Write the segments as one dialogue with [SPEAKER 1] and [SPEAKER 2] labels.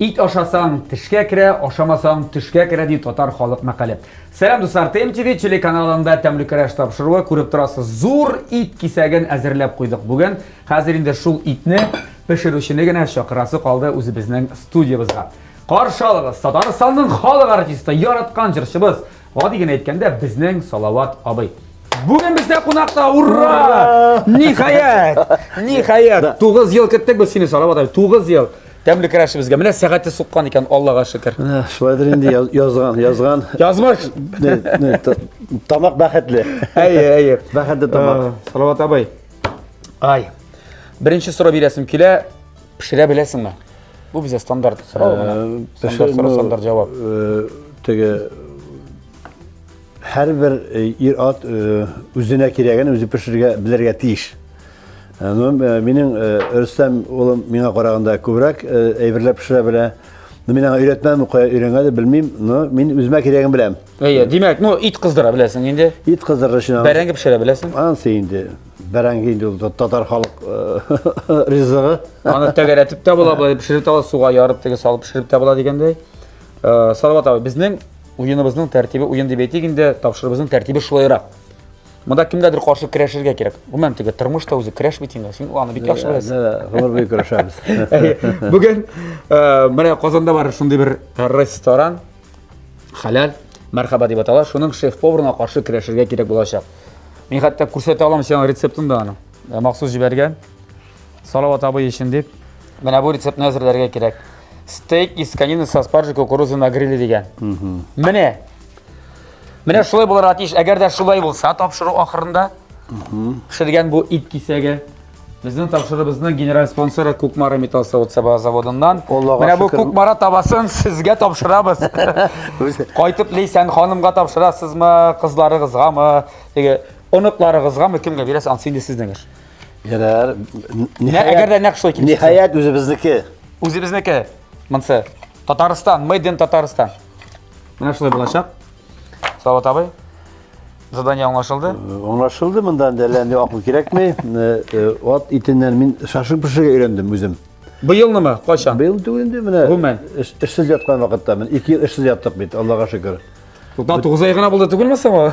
[SPEAKER 1] Ит ашасаң, тешкә керә, ашамасаң, төшкә керә ди татар халык мәкале. Сәлам дуслар, ТМТВ телеканалында тәмле көрәш тапшыруы күреп торасыз. Зур ит кисәген әзерләп куйдык бүген. Хәзер инде шул итне пешерүчене генә чакырасы калды үзебезнең студиябезгә. Каршы алыгыз, Татарстанның халык артисты, яраткан җырчыбыз, гади генә әйткәндә, безнең Салават абый. Бүген бездә кунакта, ура! Ниһаять! Ниһаять! 9 ел көттек без сине, Салават абый, 9 ел. Тәмле көрәшебезгә. Менә сәгате суккан икән, Аллага шөкер.
[SPEAKER 2] Менә шулайдыр инде язган, язган.
[SPEAKER 1] Язмыш.
[SPEAKER 2] Тамак бәхетле.
[SPEAKER 1] Әйе, әйе.
[SPEAKER 2] Бәхетле тамак.
[SPEAKER 1] Салават абый. Ай. Беренче сорау бирәсем килә. Пешерә беләсеңме? Бу безгә стандарт сорау гына. Стандарт сорау, стандарт җавап.
[SPEAKER 2] Теге һәрбер ир-ат үзенә кирәген үзе пешерергә белергә тиеш. Ну, минем Рөстәм улым миңа караганда күбрәк әйберләр пешерә белә. Ну, мин аңа өйрәтмәдем, кая өйрәнгән белмим, но мин үземә кирәген беләм.
[SPEAKER 1] Әйе, димәк, ну, ит кыздыра беләсең инде.
[SPEAKER 2] Ит кыздырыр өчен.
[SPEAKER 1] Бәрәңге пешерә беләсең.
[SPEAKER 2] Ансы инде. Бәрәңге инде ул татар халык ризыгы.
[SPEAKER 1] Аны тәгәрәтеп тә була, былай пешереп тә була, суга ярып теге салып пешереп тә була дигәндәй. Салават абый, безнең уеныбызның тәртибе, уен дип әйтик инде, тапшырыбызның тәртибе шулайрак. Монда кемгәдер каршы көрәшергә кирәк. Гомумән теге тормыш та үзе көрәш бит инде. Син аны бик яхшы беләсең.
[SPEAKER 2] Да, гомер буе көрәшәбез.
[SPEAKER 1] Бүген менә Казанда бар шундый бер ресторан. Хәләл, мәрхәбә дип атала. Шуның шеф-поварына каршы көрәшергә кирәк булачак. Мин хәтта күрсәтә алам сиңа рецептын да аның. Махсус җибәргән. Салават абый өчен дип. Менә бу рецептны әзерләргә кирәк. Стейк из конины со спаржей кукурузы на гриле дигән. Менә. Менә шулай булырга тиеш. Әгәр дә шулай булса, тапшыру ахырында пешергән бу ит кисәге безнең тапшырубызның генераль спонсоры Кукмара металл савыт-саба заводыннан. Менә бу Кукмара табасын сезгә тапшырабыз. Кайтып Ләйсән ханымга тапшырасызмы, кызларыгызгамы, теге оныкларыгызгамы, кемгә бирәсез, ансы инде сезнең эш.
[SPEAKER 2] Ярар.
[SPEAKER 1] Ниһаять, әгәр дә нәкъ шулай
[SPEAKER 2] килеп Ниһаять үзебезнеке.
[SPEAKER 1] Үзебезнеке. Монсы. Татарстан, made in Татарстан. Менә шулай булачак. Салават абый. Задание аңлашылды?
[SPEAKER 2] Аңлашылды, монда инде әллә ни акыл кирәкми. Ат итеннән мин шашлык пешерергә өйрәндем үзем.
[SPEAKER 1] Быелнымы? Кайчан?
[SPEAKER 2] Быел түгел инде менә.
[SPEAKER 1] Гомумән.
[SPEAKER 2] Эшсез яткан вакытта мин 2 ел эшсез яттык бит, Аллага шөкер.
[SPEAKER 1] Тукта 9 ай гына булды түгелме соң ул?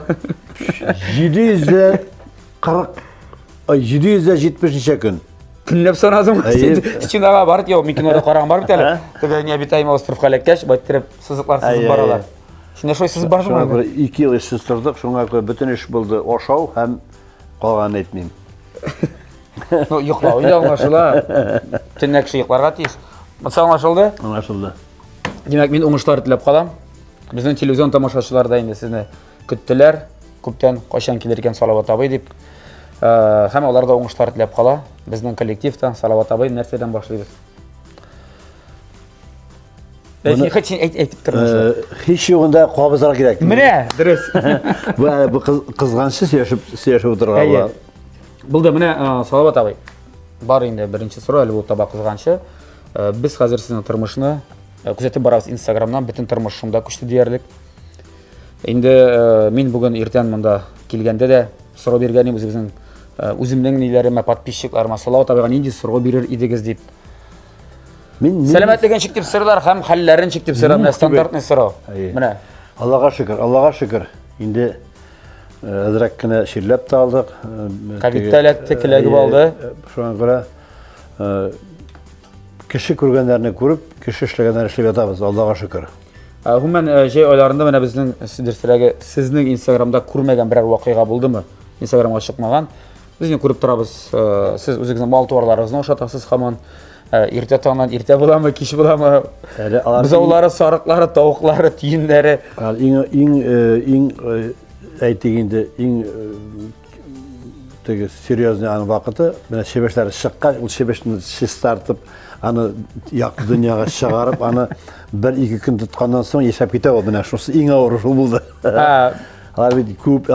[SPEAKER 2] 740 ай 770 ничә көн.
[SPEAKER 1] Көнләп санадың. Стенага барып, юк, мин кинода караган бар бит әле. Теге необитаемый островка эләккәч, байттереп сызыклар сызып баралар. Син дә шулай сызып бардыңмы?
[SPEAKER 2] Шуңа күрә 2 ел эшсез тордык, шуңа күрә бөтен эш булды ашау һәм калганын әйтмим.
[SPEAKER 1] Ну, йоклау инде аңлашыла. Төнлә кеше йокларга тиеш. Монысы аңлашылды?
[SPEAKER 2] Аңлашылды.
[SPEAKER 1] Димәк, мин уңышлар теләп калам. Безнең телевизион тамашачылар да инде сезне көттеләр. Күптән кайчан килер икән Салават абый дип. Һәм алар да уңышлар теләп кала. Безнең коллективта Салават абый нәрсәдән башлыйбыз? Моны хоть син әйт, әйтеп тор.
[SPEAKER 2] Һич югында кабызырга кирәк.
[SPEAKER 1] Менә, дөрес.
[SPEAKER 2] Бу әле бу кызганчы сөйләшеп сөйләшеп утырырга була.
[SPEAKER 1] Булды, менә Салават абый. Бар инде беренче сорау әле бу таба кызганчы. Без хәзер сезнең тормышны күзәтеп барабыз Инстаграмнан, бөтен тормыш шунда күчте диярлек. Инде мин бүген иртән монда килгәндә дә сорау биргән идем үзебезнең үземнең ниләремә, подписчикларыма Салават абыйга нинди сорау бирер идегез дип. Мин сәламәтлеген ничек дип сорыйлар һәм хәлләрен ничек дип сорыйлар. Менә стандартный сорау. Менә.
[SPEAKER 2] Аллага шөкер, Аллага шөкер. Инде әзрәк кенә чирләп тә алдык.
[SPEAKER 1] Ковид та эләкте, келәгеп алды.
[SPEAKER 2] Шуңа күрә кеше күргәннәрне күреп, кеше эшләгәннәрне эшләп ятабыз, Аллага шөкер.
[SPEAKER 1] Гомумән, җәй айларында менә безнең дөресрәге сезнең Инстаграмда күрмәгән берәр вакыйга булдымы? Инстаграмга чыкмаган. Без инде күреп торабыз, сез үзегезнең мал-туарларыгызны ашатасыз һаман. Иртә таңнан иртә буламы, кич буламы?
[SPEAKER 2] Әле алар
[SPEAKER 1] Бозаулары, сарыклары, тавыклары, тиеннәре.
[SPEAKER 2] Иң иң иң әйтик инде, иң теге серьезный аның вакыты, менә чебешләр чыккач, ул чебешне чистартып, аны якты дөньяга чыгарып, аны бер-ике көн тотканнан соң яшәп китә ул. Менә шусы иң авыры шул булды. Алар бит күп,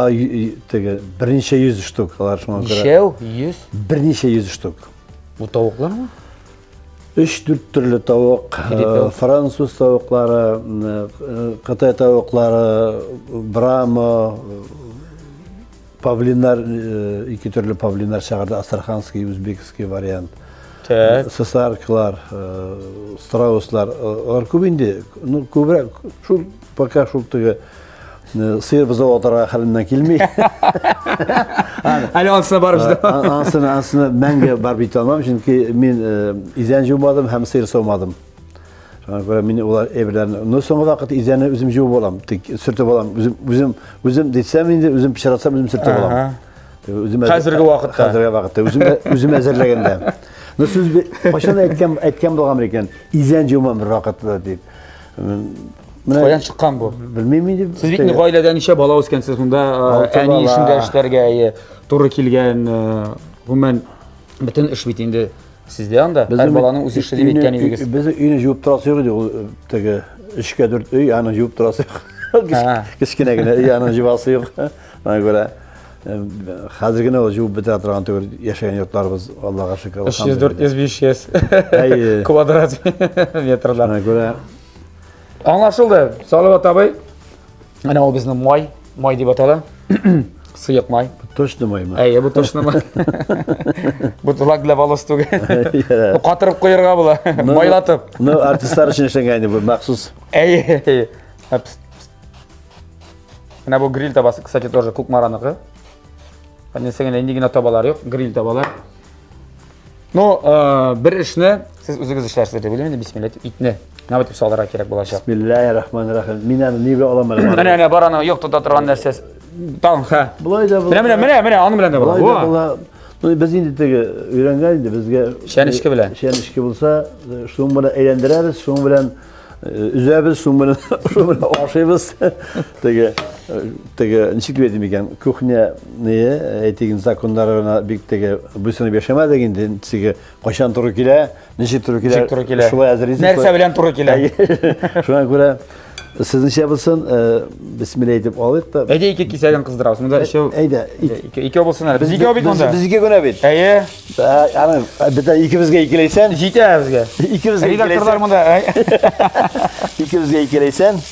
[SPEAKER 2] теге берничә йөз штук алар шуңа
[SPEAKER 1] күрә. Ничәү? Йөз?
[SPEAKER 2] Берничә йөз штук.
[SPEAKER 1] Бу тавыклармы?
[SPEAKER 2] Өч-дүрт төрле тавык, француз тавыклары, кытай тавыклары, брама, павлиннар, ике төрле павлиннар чыгарды, астраханский, узбекский вариант.
[SPEAKER 1] Так.
[SPEAKER 2] Сесаркалар, э, страуслар, э, алар күп инде. Ну, күбрәк шул пока шул теге э, сыер бозау атарга хәлемнән килми.
[SPEAKER 1] Әле анысына барып җитә.
[SPEAKER 2] Анысына, анысына мәңге барып җитә алмам, чөнки мин изән җумадым һәм сыер саумадым. Шуңа күрә мин улар әйберләрне, ну, соңгы вакыт изәнне үзем җуып алам, тик сөртеп алам. Үзем, үзем, үзем дисәм инде, үзем пычратсам, үзем сөртеп алам.
[SPEAKER 1] Үзем Хәзерге вакытта.
[SPEAKER 2] Хәзерге вакытта. Үзем үзем әзерләгәндә. Ну, сүз кайчан әйткән, әйткән булган икән, изән җумам бер вакытта дип.
[SPEAKER 1] Менә каян чыккан бу?
[SPEAKER 2] Белмим инде.
[SPEAKER 1] Сез бит гаиләдә ничә бала үскәнсез монда, әни эшендә эшләргә туры килгән, гомумән бөтен эш бит инде сездә анда. Һәр баланың үз эше дип әйткән идегез.
[SPEAKER 2] Без өйне җуып торасы юк иде, ул теге өчкә дүрт өй, аны җуып торасы юк. Кечкенә генә өй, аны җуасы юк. Аңа күрә хәзер генә ул җуып бетерә торган түгел яшәгән йортларыбыз, Аллага шөкер.
[SPEAKER 1] 300, 400, 500 квадрат метрлар.
[SPEAKER 2] Аңа күрә
[SPEAKER 1] Аңлашылды. Салават абый. Менә ул безнең май, май дип атала. Сыек май.
[SPEAKER 2] Точно маймы?
[SPEAKER 1] Әйе, бу точно май. Бу лак для волос түгел. Бу катырып куярга була. Майлатып.
[SPEAKER 2] Ну, артистлар өчен эшләнгән инде бу махсус.
[SPEAKER 1] Әйе, әйе. Менә бу гриль табасы, кстати, тоже Кукмараныкы. Нәрсә генә, нинди генә табалар юк, гриль табалар. Ну, э, бер эшне сез үзегез эшләрсез дип уйлыйм инде, бисмилла дип итне. Менә бу дип салырга кирәк булачак.
[SPEAKER 2] Бисмиллаһир-рахманир-рахим. Мин аны ни белән алам әле?
[SPEAKER 1] Менә менә бар аны юк тота торган нәрсәсе. Тагын, ха.
[SPEAKER 2] Болай да
[SPEAKER 1] була. Менә менә менә менә аның белән дә була.
[SPEAKER 2] Болай да була. Ну, без инде теге өйрәнгән инде безгә
[SPEAKER 1] чәнечке белән.
[SPEAKER 2] Чәнечке булса, шуның белән әйләндерәбез, шуның белән Өзәбез, шуның белән, шуның белән ашыйбыз. Теге, теге, ничек дип әйтим икән, кухня не, әйтик, законнарына бик теге буйсынып яшәмәдек инде. Теге кайчан туры килә, ничек туры килә,
[SPEAKER 1] ничек туры килә.
[SPEAKER 2] Шулай әзерлисез.
[SPEAKER 1] Нәрсә белән туры килә.
[SPEAKER 2] Шуңа күрә сезнеңчә булсын, бисмилла әйтеп алыйк та.
[SPEAKER 1] Әйдә ике кисәген кыздырабыз. Монда өчәү.
[SPEAKER 2] Әйдә.
[SPEAKER 1] Икәү булсын әле. Без икәү бит монда.
[SPEAKER 2] Без икәү генә бит.
[SPEAKER 1] Әйе.
[SPEAKER 2] Аны бөтен икебезгә икеләйсән.
[SPEAKER 1] Җитә безгә.
[SPEAKER 2] Икебезгә
[SPEAKER 1] Редакторлар монда.
[SPEAKER 2] Икебезгә икеләйсән.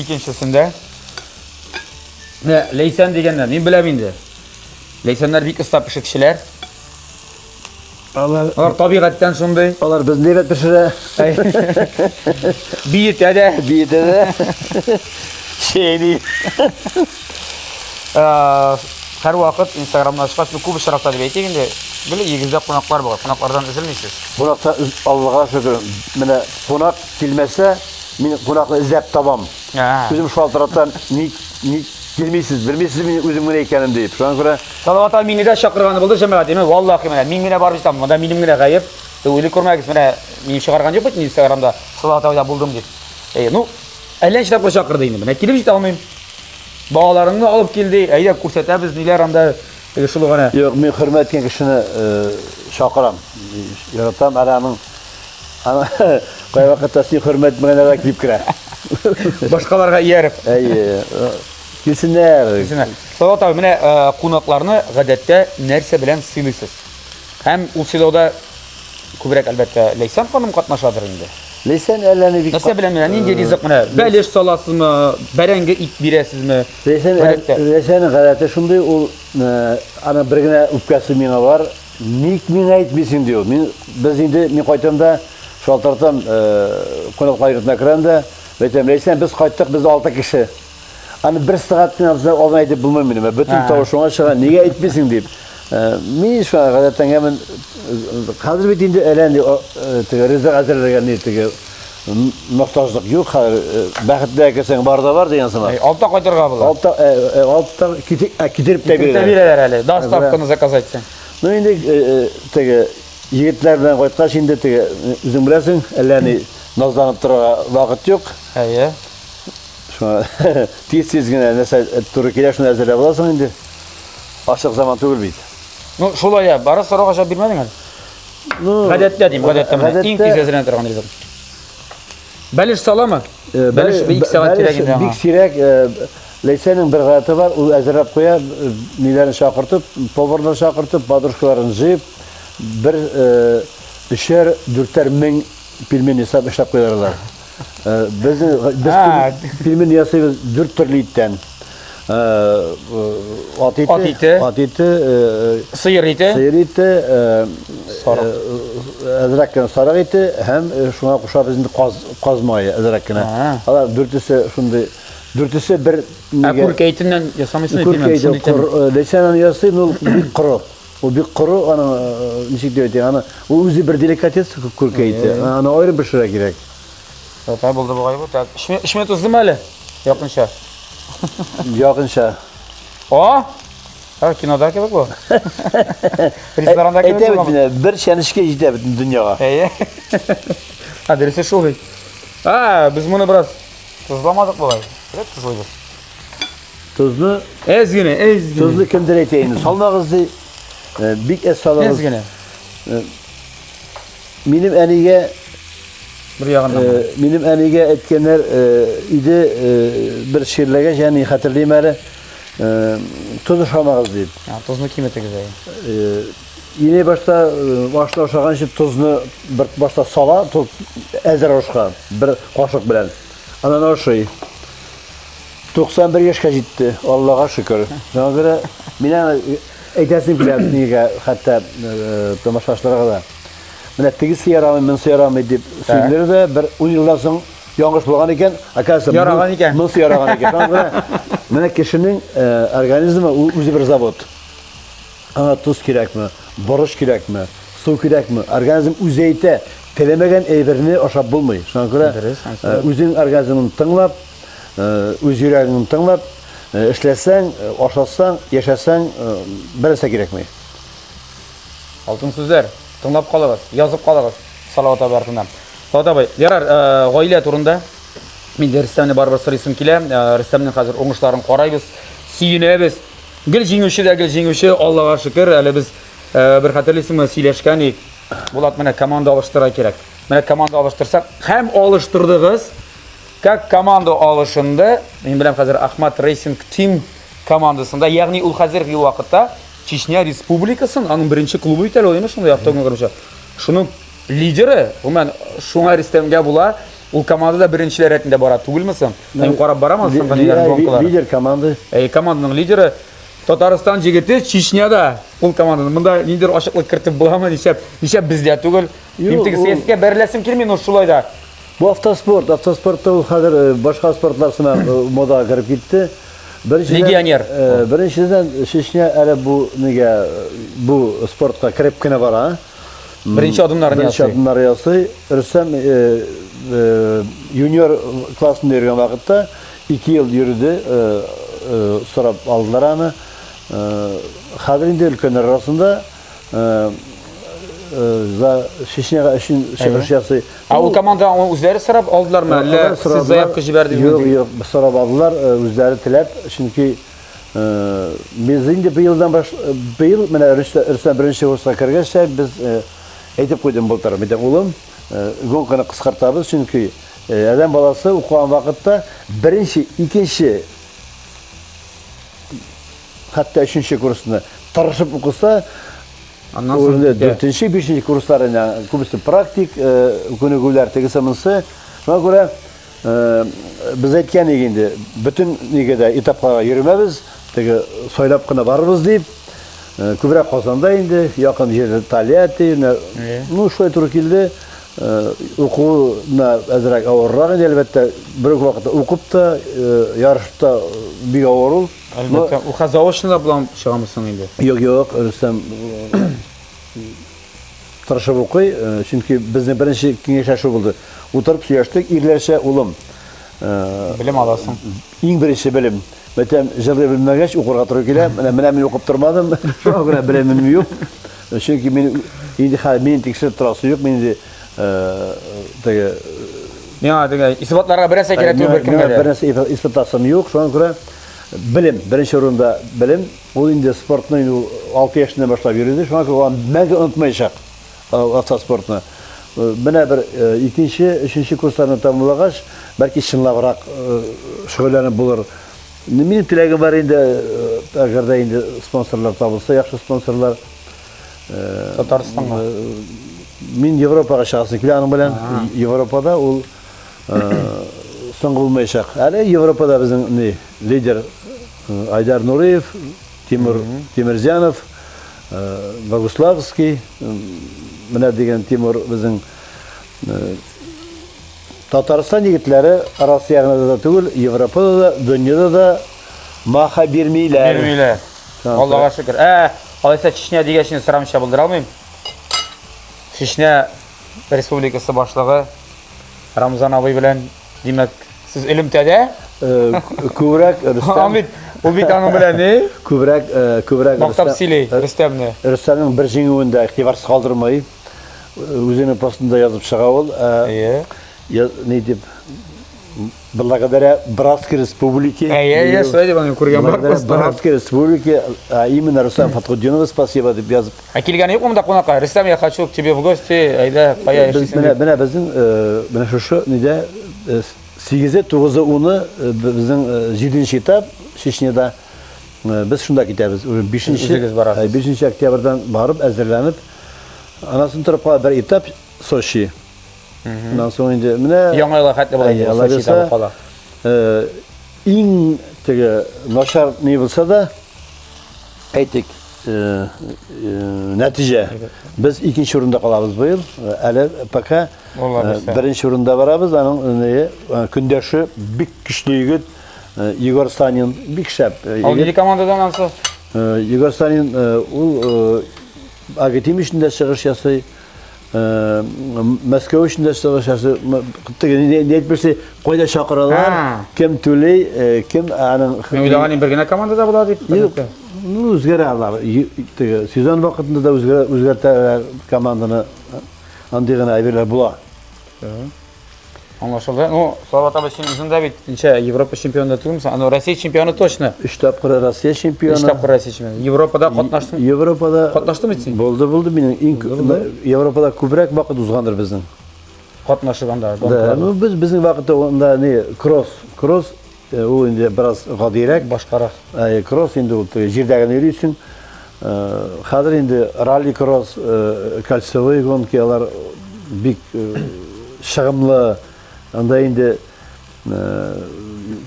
[SPEAKER 1] Икенчесендә. Менә Ләйсән дигәннән, мин беләм инде. Ләйсәннәр бик оста пешекчеләр.
[SPEAKER 2] Алар,
[SPEAKER 1] Алар табигатьтән шундый.
[SPEAKER 2] Алар безне әйбәт пешерә.
[SPEAKER 1] Биетә дә.
[SPEAKER 2] Биетә дә. Чәйни.
[SPEAKER 1] Һәрвакыт Инстаграмда чыккач, ну күп очракта дип әйтик инде, гел өегездә кунаклар була. Кунаклардан өзелмисез.
[SPEAKER 2] Кунакта Аллага шөкер, менә кунак килмәсә, мин кунакны эзләп табам. Үзем шалтыратам, ник ник килмисез, белмисез мин үзем генә икәнен дип. Шуңа күрә
[SPEAKER 1] Салават абый мине дә чакырганы булды җәмәгать, димәк, валлахи менә мин генә барып җитәм, монда минем генә гаеп. Уйлый күрмәгез, менә мине чыгарган юк бит Инстаграмда, Салават абыйда булдым дип. Әйе, ну, әллә ничә тапкыр чакырды инде, менә килеп җитә алмыйм. Балаларыңны алып кил ди, әйдә күрсәтәбез, ниләр анда, теге шул гына.
[SPEAKER 2] Юк, мин хөрмәт иткән кешене чакырам, яратам, әле аның кайвакытта син хөрмәт итмәгәннәр дә килеп керә.
[SPEAKER 1] Башкаларга ияреп.
[SPEAKER 2] Әйе. Килсеннәр.
[SPEAKER 1] Килсеннәр. Салават абый, менә кунакларны гадәттә нәрсә белән сыйлыйсыз? Һәм ул сыйлауда күбрәк, әлбәттә, Ләйсән ханым катнашадыр инде.
[SPEAKER 2] Ләйсән әллә ни бик
[SPEAKER 1] Нәрсә белән менә нинди ризык менә? Бәлеш саласызмы, бәрәңге ит бирәсезме?
[SPEAKER 2] Ләйсән Ләйсәннең гадәте шундый, ул аның бер генә үпкәсе миңа бар. Ник миңа әйтмисең ди ул. Мин без инде мин кайтам да шалтыратам, кунаклар йортына керәм дә, әйтәм, Ләйсән, без кайттык, без алты кеше. Аны бер сәгать кенә булса алдан әйтеп булмый минем. Бөтен тавыш шуңа чыга, нигә әйтмисең дип. Мин шуңа гадәтләнгәнмен. Хәзер бит инде әллә ни теге ризык әзерләргә ни теге мохтаҗлык юк хәзер. Бәхетле керсәң бар да бар дигән сыман.
[SPEAKER 1] Алта кайтырга була.
[SPEAKER 2] Алта алта китереп тә
[SPEAKER 1] бирәләр. Бирәләр әле. Доставканы заказ итсәң.
[SPEAKER 2] Ну инде теге егетләр белән кайткач инде теге үзең беләсең, әллә ни назланып торырга вакыт юк.
[SPEAKER 1] Әйе.
[SPEAKER 2] Шуңа тиз-тиз генә нәрсә туры килә, шуны әзерләп аласың инде. Ачык заман түгел бит.
[SPEAKER 1] Ну, шулай я, бары сорауга җавап бирмәдең әле.
[SPEAKER 2] Ну,
[SPEAKER 1] гадәттә дим, гадәттә менә иң тиз әзерләнә торган ризык. Бәлеш саламы?
[SPEAKER 2] Э,
[SPEAKER 1] бәлеш бик сәгать кирәк инде.
[SPEAKER 2] Бик сирәк, э, Ләйсәнең бер гадәте бар, ул әзерләп куя, э, ниләрен чакыртып, поварлар чакыртып, подружкаларын җыеп, бер өчәр, дүртәр мең пельмень ясап эшләп куялар. Э, без без пельмень ясыйбыз дүрт төрле иттән. Ат ите, ат ите, ат ите,
[SPEAKER 1] сыер ите,
[SPEAKER 2] сыер ите, сарык, әзрәк кенә сарык ите һәм шуңа кушабыз инде каз, каз мае әзрәк кенә. Алар дүртесе шундый, дүртесе бер
[SPEAKER 1] Ә күркә итеннән ясамыйсың
[SPEAKER 2] Күркә ите, Ләйсән аны ясый, но ул бик коры. Ул бик коры, аның ничек дип әйтик, аны ул үзе бер деликатес күркә ите. Аны аерым пешерергә кирәк.
[SPEAKER 1] Та булды бугай бу. Так, 3 минут уздымы әле? Якынча.
[SPEAKER 2] Якынча.
[SPEAKER 1] О! Ха, кинода кебек бу.
[SPEAKER 2] Ресторанда кебек. Әйтә бит менә, бер чәнечкә җитә бөтен дөньяга.
[SPEAKER 1] Әйе. А, дөресе шул бит. А, без моны бераз тозламадык бугай. Бераз тозлыйбыз.
[SPEAKER 2] Тозны
[SPEAKER 1] әз генә, әз генә.
[SPEAKER 2] Тозны кемдер әйтә инде, салмагыз ди. Бик әз салыгыз.
[SPEAKER 1] Әз генә.
[SPEAKER 2] Минем әнигә
[SPEAKER 1] бер ягыннан.
[SPEAKER 2] Минем әнигә әйткәннәр иде, бер чирләгәч, әни хәтерлим әле, тоз ашамагыз дип.
[SPEAKER 1] Тозны киметегез
[SPEAKER 2] әйе. Инәй башта ашны ашаганчы тозны бер башта сала, тоз әзер ашка, бер кашык белән. Аннан ашый. 91 яшькә җитте, Аллага шөкер. Шуңа күрә мин аны әйтәсем килә, нигә хәтта тамашачыларга да. Менә тегесе ярамый, монысы ярамый дип сөйлиләр дә, бер 10 елдан соң яңгыш булган икән, оказывается,
[SPEAKER 1] яраган икән.
[SPEAKER 2] Монысы яраган икән. Шуңа күрә менә кешенең организмы ул үзе бер завод. Аңа тоз кирәкме, борыч кирәкме, су кирәкме, организм үзе әйтә, теләмәгән әйберне ашап булмый. Шуңа күрә үзең организмын тыңлап, үз йөрәгеңне тыңлап, эшләсәң, ашасаң, яшәсәң, бер нәрсә кирәкми.
[SPEAKER 1] Алтын сүзләр. Тыңлап калыгыз, язып калыгыз Салават абый артыннан. Салават абый, ярар, гаилә турында мин дә Рөстәмне барыбер сорыйсым килә. Рөстәмнең хәзер уңышларын карайбыз, сөенәбез. Гел җиңүче дә гел җиңүче, Аллага шөкер, әле без бер хәтерлисеңме, сөйләшкән идек. Булат, менә команда алыштырырга кирәк. Менә команда алыштырсак, һәм алыштырдыгыз. Как команда алышынды, мин беләм хәзер Ахмат Racing Team командасында, ягъни ул хәзерге вакытта Чечня Республикасын, аның беренче клубы бит әле ул, әйме шундый автогон коручы. Шуның лидеры, гомумән, шуңа Рөстәмгә була, ул командада беренчеләр рәтендә бара түгелме соң? Мин карап барам аны соңгы ниләрен гонкаларын.
[SPEAKER 2] Лидер команды.
[SPEAKER 1] Әй, команданың лидеры Татарстан җегете Чечняда ул команданың. Монда ниндидер ачыклык кертеп буламы, нишләп, нишләп бездә түгел? Мин теге сәясәткә бәреләсем килми, но шулай да.
[SPEAKER 2] Бу автоспорт, автоспортта ул хәзер э, башка спортлар сыман э, модага кереп китте.
[SPEAKER 1] Беренчедән, Легионер.
[SPEAKER 2] Э, беренчедән, Чечня әле бу нигә бу спортка кереп кенә бара.
[SPEAKER 1] Беренче адымнарын
[SPEAKER 2] ясый. Беренче адымнары ясый. Рөстәм юниор классында йөргән вакытта 2 ел йөрде, сорап алдылар аны. Хәзер инде өлкәннәр арасында за Чечняга өчен чыгыш ясый.
[SPEAKER 1] Ә ул команда үзләре сорап алдылармы, әллә сез заявка җибәрдегезме?
[SPEAKER 2] Юк, юк, сорап алдылар, үзләре теләп, чөнки без инде быелдан баш быел менә Рөстәм беренче курска кергәч тә без әйтеп куйдым былтыр, мин улым, гонканы кыскартабыз, чөнки адәм баласы укыган вакытта беренче, икенче хәтта өченче курсны тырышып укыса, аннан соң дүртенче, бишенче курслар инде күбесе практик э, күнегүләр, тегесе монысы. Шуңа күрә э, без әйткән идек инде, бөтен нигә дә этапларга йөрмәбез, теге сайлап кына барырбыз дип. Э, күбрәк Казанда инде, якын җирдә Тольятти, ну шулай туры килде. Укуына әзрәк авыррак инде, әлбәттә, бер үк вакытта укып та, ярышып та бик авыр ул.
[SPEAKER 1] Әлбәттә, ул хәзер заочно да булам чыгамы соң инде?
[SPEAKER 2] Юк, юк, Рөстәм тырышып укый, чөнки безнең беренче киңәшләшү булды. Утырып сөйләштек, ирләрчә, улым.
[SPEAKER 1] Белем аласың.
[SPEAKER 2] Иң беренче белем. Мәтәм, җырлый белмәгәч, укырга туры килә. Менә, менә мин укып тормадым. Шуңа күрә белемем юк. Чөнки мин инде хәзер мине тикшереп торасы юк, мин инде теге
[SPEAKER 1] Миңа теге исбатларга бер нәрсә кирәк түгел беркемгә
[SPEAKER 2] дә. Бер нәрсә исбатласым юк, шуңа күрә белем, беренче урында белем. Ул инде спортны инде ул 6 яшеннән башлап йөрде, шуңа күрә ул мәңге онытмаячак автоспортны. Менә бер икенче, өченче курсларны тәмамлагач, бәлки чынлабрак шөгыльләнеп булыр. Минем теләгем бар инде, әгәр дә инде спонсорлар табылса, яхшы спонсорлар.
[SPEAKER 1] Татарстанга.
[SPEAKER 2] Мин Европага чыгасым килә аның белән. Европада ул соңгы булмаячак. Әле Европада безнең ни лидер Айдар Нуриев, Тимур Тимирзянов, Богуславский, менә дигән Тимур безнең Татарстан егетләре Россия гына да түгел, Европада да, дөньяда да маха бирмиләр.
[SPEAKER 1] Бирмиләр. Аллага шөкер. Ә, алайса Чечня дигәч инде сорамыйча булдыра алмыйм. Чечня Республикасы башлыгы Рамзан абый белән, димәк, сез элемтәдә?
[SPEAKER 2] Э, күбрәк
[SPEAKER 1] Рөстәм. Ул бит, ул бит аның белән ни?
[SPEAKER 2] Күбрәк, э, күбрәк
[SPEAKER 1] Мактап сөйли Рөстәмне.
[SPEAKER 2] Рөстәмнең бер җиңүен дә игътибарсыз калдырмый. Үзенең постында язып чыга ул.
[SPEAKER 1] Әйе.
[SPEAKER 2] Ни дип благодаря Братской Республике.
[SPEAKER 1] Әйе, әйе, шулай дип аны күргән бар.
[SPEAKER 2] Братской Республике, а именно Рустам Фатхутдинову спасибо дип язып.
[SPEAKER 1] Ә килгәне юкмы монда кунакка? Рөстәм, я хочу к тебе в гости, әйдә, кая яшисең?
[SPEAKER 2] Менә, менә безнең, менә шушы нидә 8-е, 9-ы, 10-ы безнең 7-нче этап Чечняда. Без шунда китәбез. Уже 5-нче
[SPEAKER 1] Үзегез барасыз.
[SPEAKER 2] 5 октябрьдән барып әзерләнеп, аннан соң торып кала бер этап Сочи. Аннан соң инде менә
[SPEAKER 1] Яңа елга хәтле була инде, Сочи этабы кала.
[SPEAKER 2] Иң теге начар ни булса да, әйтик, нәтиҗә. Без икенче урында калабыз быел. Әле пока беренче урында барабыз. Аның көндәше бик көчле егет Егор Санин, бик шәп.
[SPEAKER 1] Ул нинди командадан ансы?
[SPEAKER 2] Егор Санин ул Агитим өчен дә чыгыш ясый. Мәскәү өчен дә чыгыш ясый. Теге ни әйтмешли, кайда чакыралар, кем түли, кем аның.
[SPEAKER 1] Мин уйлаган идем, бер генә командада була дип.
[SPEAKER 2] Юк, ну үзгәрә алар. Теге сезон вакытында да үзгәрә, үзгәртәләр команданы. Андый гына әйберләр була.
[SPEAKER 1] Аңлашылды. Ну, Салават абый, син үзең дә бит ничә Европа чемпионы да түгелмесең? Ну, Россия чемпионы точно.
[SPEAKER 2] Өч тапкыр Россия чемпионы.
[SPEAKER 1] Өч тапкыр Россия чемпионы. Европада катнаштың.
[SPEAKER 2] Европада
[SPEAKER 1] катнаштың бит син?
[SPEAKER 2] Булды, булды. Минем иң Европада күбрәк вакыт узгандыр безнең.
[SPEAKER 1] Катнашып анда.
[SPEAKER 2] Да, ну без безнең вакытта анда не кросс, кросс э, ул инде бераз гадирәк.
[SPEAKER 1] Башкарак.
[SPEAKER 2] Э, кросс инде ул җирдә генә йөрисең. Э, хәзер инде ралли-кросс, э, кольцевые гонки алар бик э, чыгымлы. Анда инде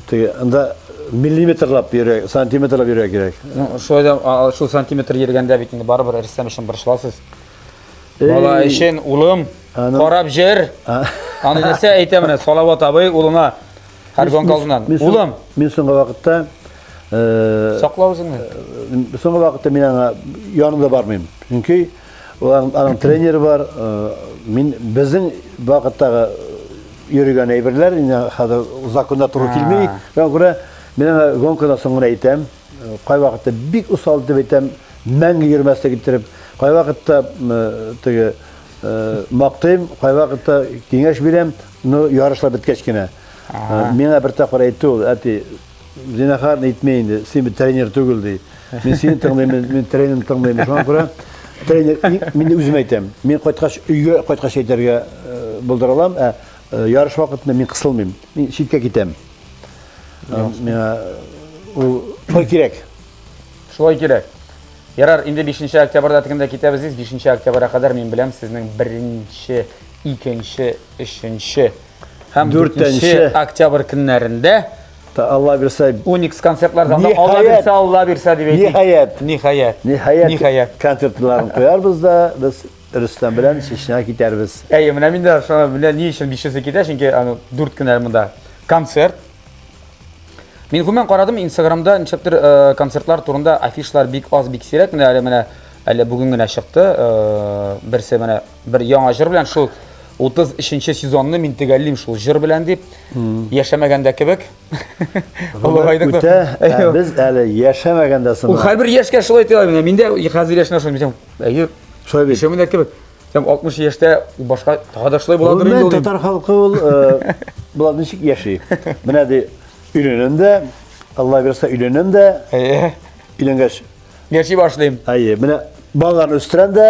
[SPEAKER 2] теге анда миллиметрлап йөрә, сантиметрлап йөрә кирәк.
[SPEAKER 1] Ну, шулай да шул сантиметр йөргәндә бит инде барыбер Рөстәм өчен борчыласыз. Бала өчен улым карап җыр. Аны нәрсә әйтә менә Салават абый улына Һәр гонка алдыннан. Улым!
[SPEAKER 2] Мин соңгы вакытта
[SPEAKER 1] Сакла үзеңне.
[SPEAKER 2] Соңгы вакытта мин аңа янында бармыйм. Чөнки аның тренеры бар. Мин безнең вакыттагы йөргән әйберләр инде хәзер законда туры килми. Шуңа күрә мин аңа гонкадан соң гына әйтәм. Кайвакытта бик усал итеп әйтәм, мәңге йөрмәслек иттереп. Кайвакытта теге мактыйм, кайвакытта киңәш бирәм, но ярышлар беткәч кенә. Миңа бер тапкыр әйтте ул, әти, зинахар әйтмә инде, син бит тренер түгел ди. Мин сине тыңлыйм, мин тренерны тыңлыйм. Шуңа күрә тренер, мин үзем әйтәм. Мин кайткач, өйгә кайткач әйтергә булдыра алам, ә ярыш вакытында мин кысылмыйм. Мин читкә китәм. Миңа ул шулай кирәк.
[SPEAKER 1] Шулай кирәк. Ярар, инде 5 октябрьдә тегендә китәбез диз. 5 октябрьгә кадәр мин беләм сезнең беренче, икенче, өченче һәм дүртенче октябрь көннәрендә
[SPEAKER 2] Алла бирсә
[SPEAKER 1] Уникс концертлар залында Алла бирсә, Алла бирсә дип
[SPEAKER 2] әйтик. Ниһаять.
[SPEAKER 1] Ниһаять.
[SPEAKER 2] Ниһаять. Ниһаять. Концертларын куярбыз да без Рөстәм белән Чечняга китәрбез.
[SPEAKER 1] Әйе, менә мин дә шуны белән ни өчен бишесе китә, чөнки аны дүрт көн әле монда концерт. Мин гомумән карадым Инстаграмда ничектер э, концертлар турында афишлар бик аз, бик сирәк. Менә әле менә әле бүген генә чыкты. Э, берсе менә бер яңа җыр белән шул 33 сезонны мин төгәллим шул җыр белән дип. Яшәмәгәндә кебек.
[SPEAKER 2] Олыгайдык. Үтә, ә без әле яшәмәгәндә
[SPEAKER 1] сыман. Ул һәрбер яшькә шулай әйтә менә. Мин дә хәзер яшенә шулай дисәм, әйе.
[SPEAKER 2] Шулай бит.
[SPEAKER 1] Яшәмәгәндә кебек. Сәм 60 яшьтә башка тагы да шулай буладыр
[SPEAKER 2] инде ул. Татар халкы ул э, болар ничек яши? Менә ди өйләнәм дә, Алла бирсә өйләнәм дә.
[SPEAKER 1] Әйе.
[SPEAKER 2] Өйләнгәч
[SPEAKER 1] яши башлыйм.
[SPEAKER 2] Әйе, менә балаларны үстерәм дә,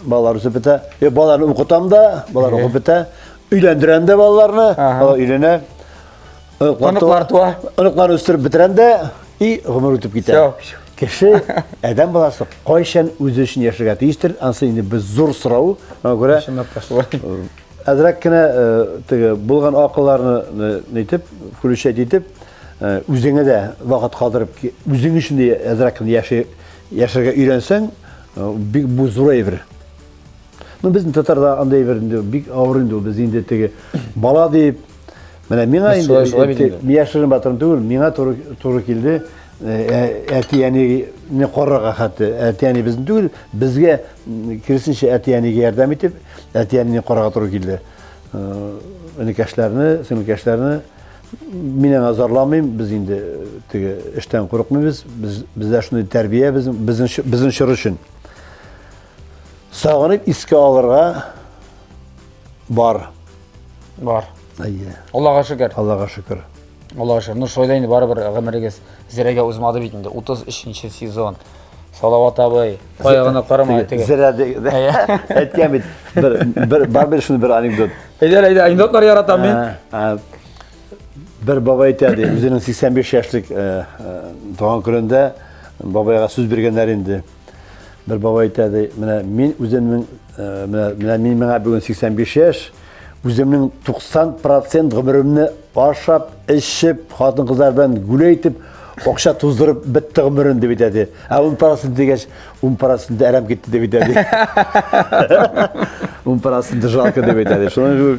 [SPEAKER 2] балалар үсеп бетә. Е, балаларны укытам да, балалар укып бетә. Өйләндерәм дә балаларны, алар өйләнә.
[SPEAKER 1] Оныклар туа.
[SPEAKER 2] Оныкларны үстереп бетерәм дә, и гомер үтеп китә. Кеше, адәм баласы кайчан үзе өчен яшәргә тиештер? Ансы инде без зур сорау. Аңа күрә
[SPEAKER 1] Чынлап та шулай.
[SPEAKER 2] Әзрәк кенә теге булган акылларны нитеп, включать итеп, үзеңә дә вакыт калдырып, үзең өчен дә әзрәк кенә яши, яшәргә өйрәнсәң, бик бу зур әйбер. Ну, безнең татарда андый әйбер инде бик авыр инде ул. Без инде теге бала дип, менә миңа инде яшерен батырын түгел, миңа туры туры килде. Әти-әнине карарга хәтта әти-әни безне түгел, безгә киресенчә әти-әнигә ярдәм итеп, әти-әнине карарга туры килде. Энекәшләрне, сеңелкәшләрне мин аңа зарламыйм, без инде теге эштән курыкмыйбыз. Без бездә шундый тәрбия безнең безнең безнең чор өчен. Сагынып искә алырга бар.
[SPEAKER 1] Бар. Әйе. Аллага шөкер.
[SPEAKER 2] Аллага шөкер.
[SPEAKER 1] Аллага шөкер. Ну, шулай да инде барыбер гомерегез зерәгә узмады бит инде. 33 сезон. Салават абый, кая гына карама
[SPEAKER 2] теге. Зерә әйткән бит. Бер бер бар бер шундый бер анекдот.
[SPEAKER 1] Әйдә, әйдә, анекдотлар яратам мин.
[SPEAKER 2] Бер бабай әйтә ди, үзенең 85 яшьлек туган көнендә бабайга сүз биргәннәр инде. Бер бабай әйтә ди, менә мин үземнең менә менә мин миңа бүген 85 яшь, үземнең 90% гомеремне ашап, эчеп, хатын-кызлар белән гүләй итеп, акча туздырып бетте гомерем дип әйтә ди. Ә 10% дигәч, 10% әрәм китте дип әйтә ди. 10% жалко дип әйтә ди. Шуның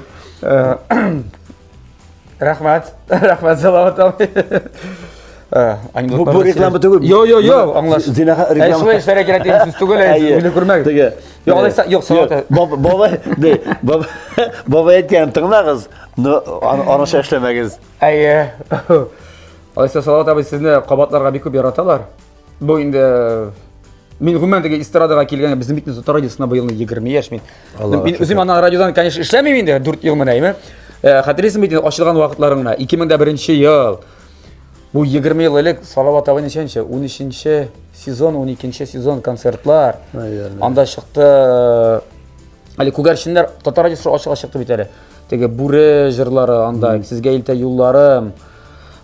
[SPEAKER 1] Рәхмәт. Рәхмәт, Салават абый.
[SPEAKER 2] Бу, бу реклама түгел.
[SPEAKER 1] Йо, йо, йо, аңлаш.
[SPEAKER 2] Зинаха
[SPEAKER 1] реклама. Шулай эшләргә кирәк дигән сүз түгел, уйлый күрмәгез. Теге. Юк, алайса, юк, Салават.
[SPEAKER 2] Бабай, ди, бабай әйткән тыңлагыз, но аныңча эшләмәгез.
[SPEAKER 1] Әйе. Алайса, Салават абый, сезне кабатларга бик күп яраталар. Бу инде мин гомумән теге эстрадага килгән безнең бит татар радиосына быел 20 яшь мин. Мин үзем аннан радиодан, конечно, эшләмим инде 4 ел менә, әйме. Э, хәтерлисең бит ачылган вакытларын гына 2001 ел. Бу 20 ел элек Салават абый ничәнче? 13 сезон, 12 сезон концертлар. Анда чыкты әле күгәрченнәр татар радиосы ачыга чыкты бит әле. Теге бүре җырлары анда, сезгә илтә юлларым.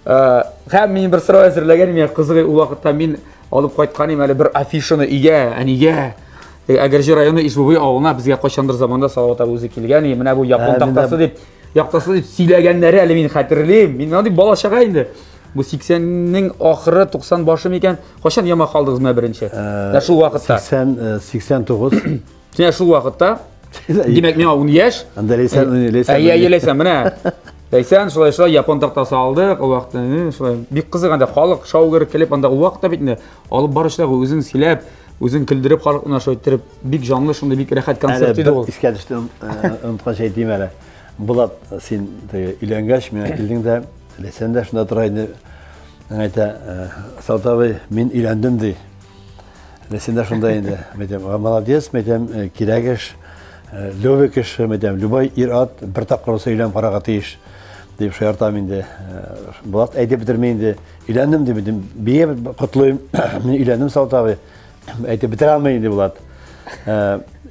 [SPEAKER 1] Э, һәм мин бер сорау әзерләгән идем, кызык ул вакытта мин алып кайткан идем әле бер афишаны өйгә, әнигә. Әгерҗе районы Ишбубый авылына безгә кайчандыр заманда Салават абый үзе килгән, менә бу япон тактасы дип, яктасы дип сөйләгәннәре әле мин хәтерлим. Мин андый бала чага инде. Бу 80-нең ахыры, 90 башы микән? Кайчан яма калдыгыз менә беренче? Ә шул вакытта.
[SPEAKER 2] 80 89.
[SPEAKER 1] Менә шул вакытта. Димәк, миңа 10 яшь.
[SPEAKER 2] Анда Ләйсән,
[SPEAKER 1] Ләйсән. Әйе, Ләйсән, менә. Ләйсән шулай шулай япон тактасы алдык. Ул вакытта шулай бик кызык анда халык шау-гөр килеп анда ул вакытта бит инде алып баручылар үзен сөйләп, үзен көлдереп халыкны шулай иттереп бик җанлы шундый бик рәхәт концерт иде ул.
[SPEAKER 2] Искә төште, онытканча әйтим әле. Булат, син теге өйләнгәч, миңа килдең дә, Ләйсән дә шунда тора инде. Әйтә, Саут абый, мин өйләндем ди. Ләйсән дә шунда инде. Мәйтәм, молодец, мәйтәм, кирәк эш, левый кеше, мәйтәм, любой ир-ат бер тапкыр булса өйләнеп карарга тиеш дип шаяртам инде. Булат әйтеп бетерми инде. Өйләндем дип, әйтәм, бия котлыйм. Мин өйләндем, Саут абый. Әйтеп бетерә алмый инде Булат.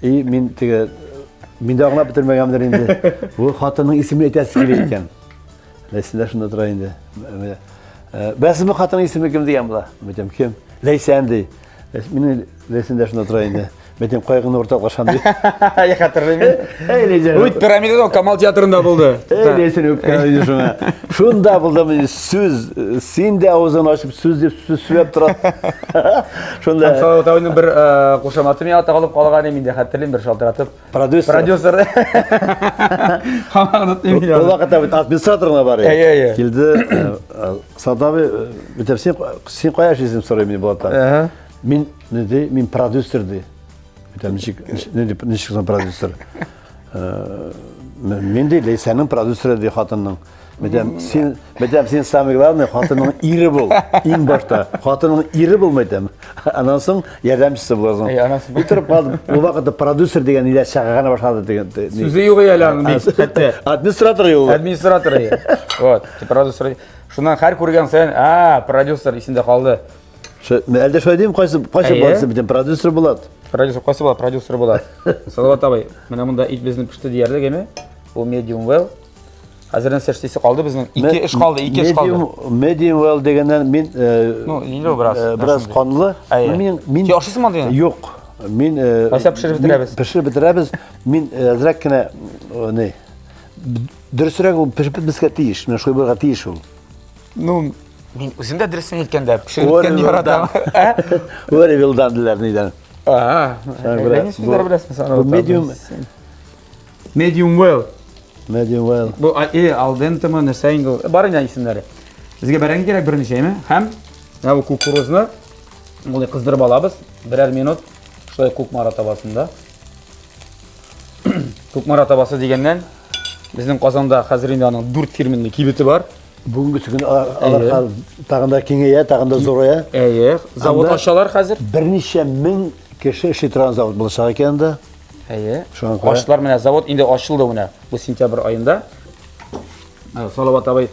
[SPEAKER 2] И мин теге мин дә аңлап бетермәгәнмдер инде. Бу хатынның исемен әйтәсе килә икән. Ләйсән дә шунда тора инде. Беләсезме хатынның исеме кем дигән була? Әйтәм, кем? Ләйсән ди. Минем Ләйсән дә шунда тора инде. Әйтәм, кайгыны уртаклашам ди.
[SPEAKER 1] Я хәтерлим. Әй, Ләйсән. Үт пирамидада Камал театрында булды.
[SPEAKER 2] Әй, Ләйсән үпкән иде шуңа. Шунда булды мин сүз, син дә авызын ачып сүз дип сүз сөйләп тора.
[SPEAKER 1] Шунда. Салават абыйның бер кушаматы миңа тагылып калган инде хәтерлим бер шалтыратып.
[SPEAKER 2] Продюсер.
[SPEAKER 1] Продюсер. Һаман онытмыйм
[SPEAKER 2] мин аны. Ул вакытта бит администратор гына бар иде.
[SPEAKER 1] Әйе, әйе.
[SPEAKER 2] Килде, Садат абый, бит син син кая эшлисең сорыйм мин Булаттан. Мин не ди, мин продюсер ди. Бит ничек не ди, ничек соң продюсер? Мин ди, Ләйсәннең продюсеры ди хатынның. Мәйтәм, син, мәйтәм, син самый главный хатынның ире бул. Иң башта хатынның ире бул, мәйтәм. Аннан соң ярдәмчесе буласың.
[SPEAKER 1] Әй, анасы.
[SPEAKER 2] И торып калдым. Ул вакытта продюсер дигән ниләр чыга гына башлады дигән.
[SPEAKER 1] Сүзе юк әле аның бит хәтта.
[SPEAKER 2] Администратор юк.
[SPEAKER 1] Администратор. Вот, продюсер. Шуннан һәр күргән саен, а, продюсер исендә калды.
[SPEAKER 2] Әлдә шулай дим, кайсы кайсы булса бит продюсер була.
[SPEAKER 1] Продюсер кайсы була? Продюсер була. Салават абый, менә монда ит безнең пеште диярлек, әйме? Бу medium well. Хәзер нәрсә эшлисе калды безнең? Ике эш калды, ике эш калды.
[SPEAKER 2] Medium well дигәннән мин
[SPEAKER 1] ну, инде ул бераз.
[SPEAKER 2] Бераз канлы.
[SPEAKER 1] Мин мин Син ашыйсыңмы андыйны?
[SPEAKER 2] Юк. Мин
[SPEAKER 1] Кайсы пешереп бетерәбез?
[SPEAKER 2] Пешереп бетерәбез. Мин әзрәк кенә ни. Дөресрәк ул пешеп бетмәскә тиеш. Менә шулай булырга тиеш ул.
[SPEAKER 1] Ну, Мин үзем дә дөресен әйткәндә, пешереп үткәнне яратам.
[SPEAKER 2] Very well done диләр нидән.
[SPEAKER 1] Ага. Әллә сүзләр беләсең син. Бу
[SPEAKER 2] medium
[SPEAKER 1] medium well.
[SPEAKER 2] Medium well.
[SPEAKER 1] Бу э al dente мы нәрсә инде ул? Бар инде исемнәре. Безгә бәрәңге кирәк берничә, әйме? Һәм менә бу кукурузны болай кыздырып алабыз. Берәр минут шулай Кукмара табасында. Кукмара табасы дигәннән, безнең Казанда хәзер инде аның 4 фирменный кибете бар.
[SPEAKER 2] Бүгенге көн алар тагын да киңәя, тагын да зурая.
[SPEAKER 1] Әйе, завод ачалар хәзер.
[SPEAKER 2] Берничә мең кеше эшли торган завод булачак икән анда.
[SPEAKER 1] Әйе. Шуңа күрә. Ашлар менә завод инде ачылды менә бу сентябрь аенда. Салават абый,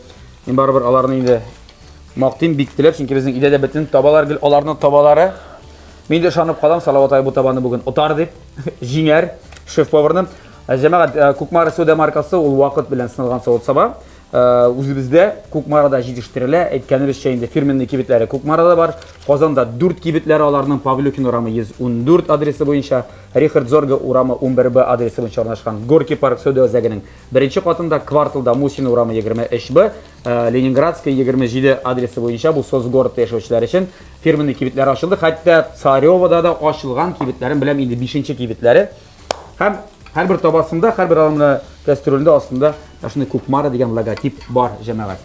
[SPEAKER 1] мин барыбер аларны инде мактыйм бик теләп, чөнки безнең өйдә дә бөтен табалар гел аларның табалары. Мин дә ышанып калам, Салават абый бу табаны бүген отар дип, җиңәр шеф-поварны. Җәмәгать, Кукмара сәүдә маркасы ул вакыт белән сыналган савыт-саба. Үзебездә Кукмарада җитештерелә. Әйткәнебезчә инде фирменный кибетләре Кукмарада бар. Казанда 4 кибетләре аларның Павлюкин урамы 114 адресы буенча, Рихард Зорге урамы 11Б адресы буенча урнашкан Горький парк сәүдә үзәгенең беренче катында, кварталда Мусин урамы 23Б, Ленинградская 27 адресы буенча бу соцгородта яшәүчеләр өчен фирменный кибетләр ачылды. Хәтта Царевода да ачылган кибетләрен беләм инде 5 кибетләре. Һәм һәрбер табасында, һәрбер алымны кәстрүлендә астында шундый Кукмара дигән логотип бар, җәмәгать.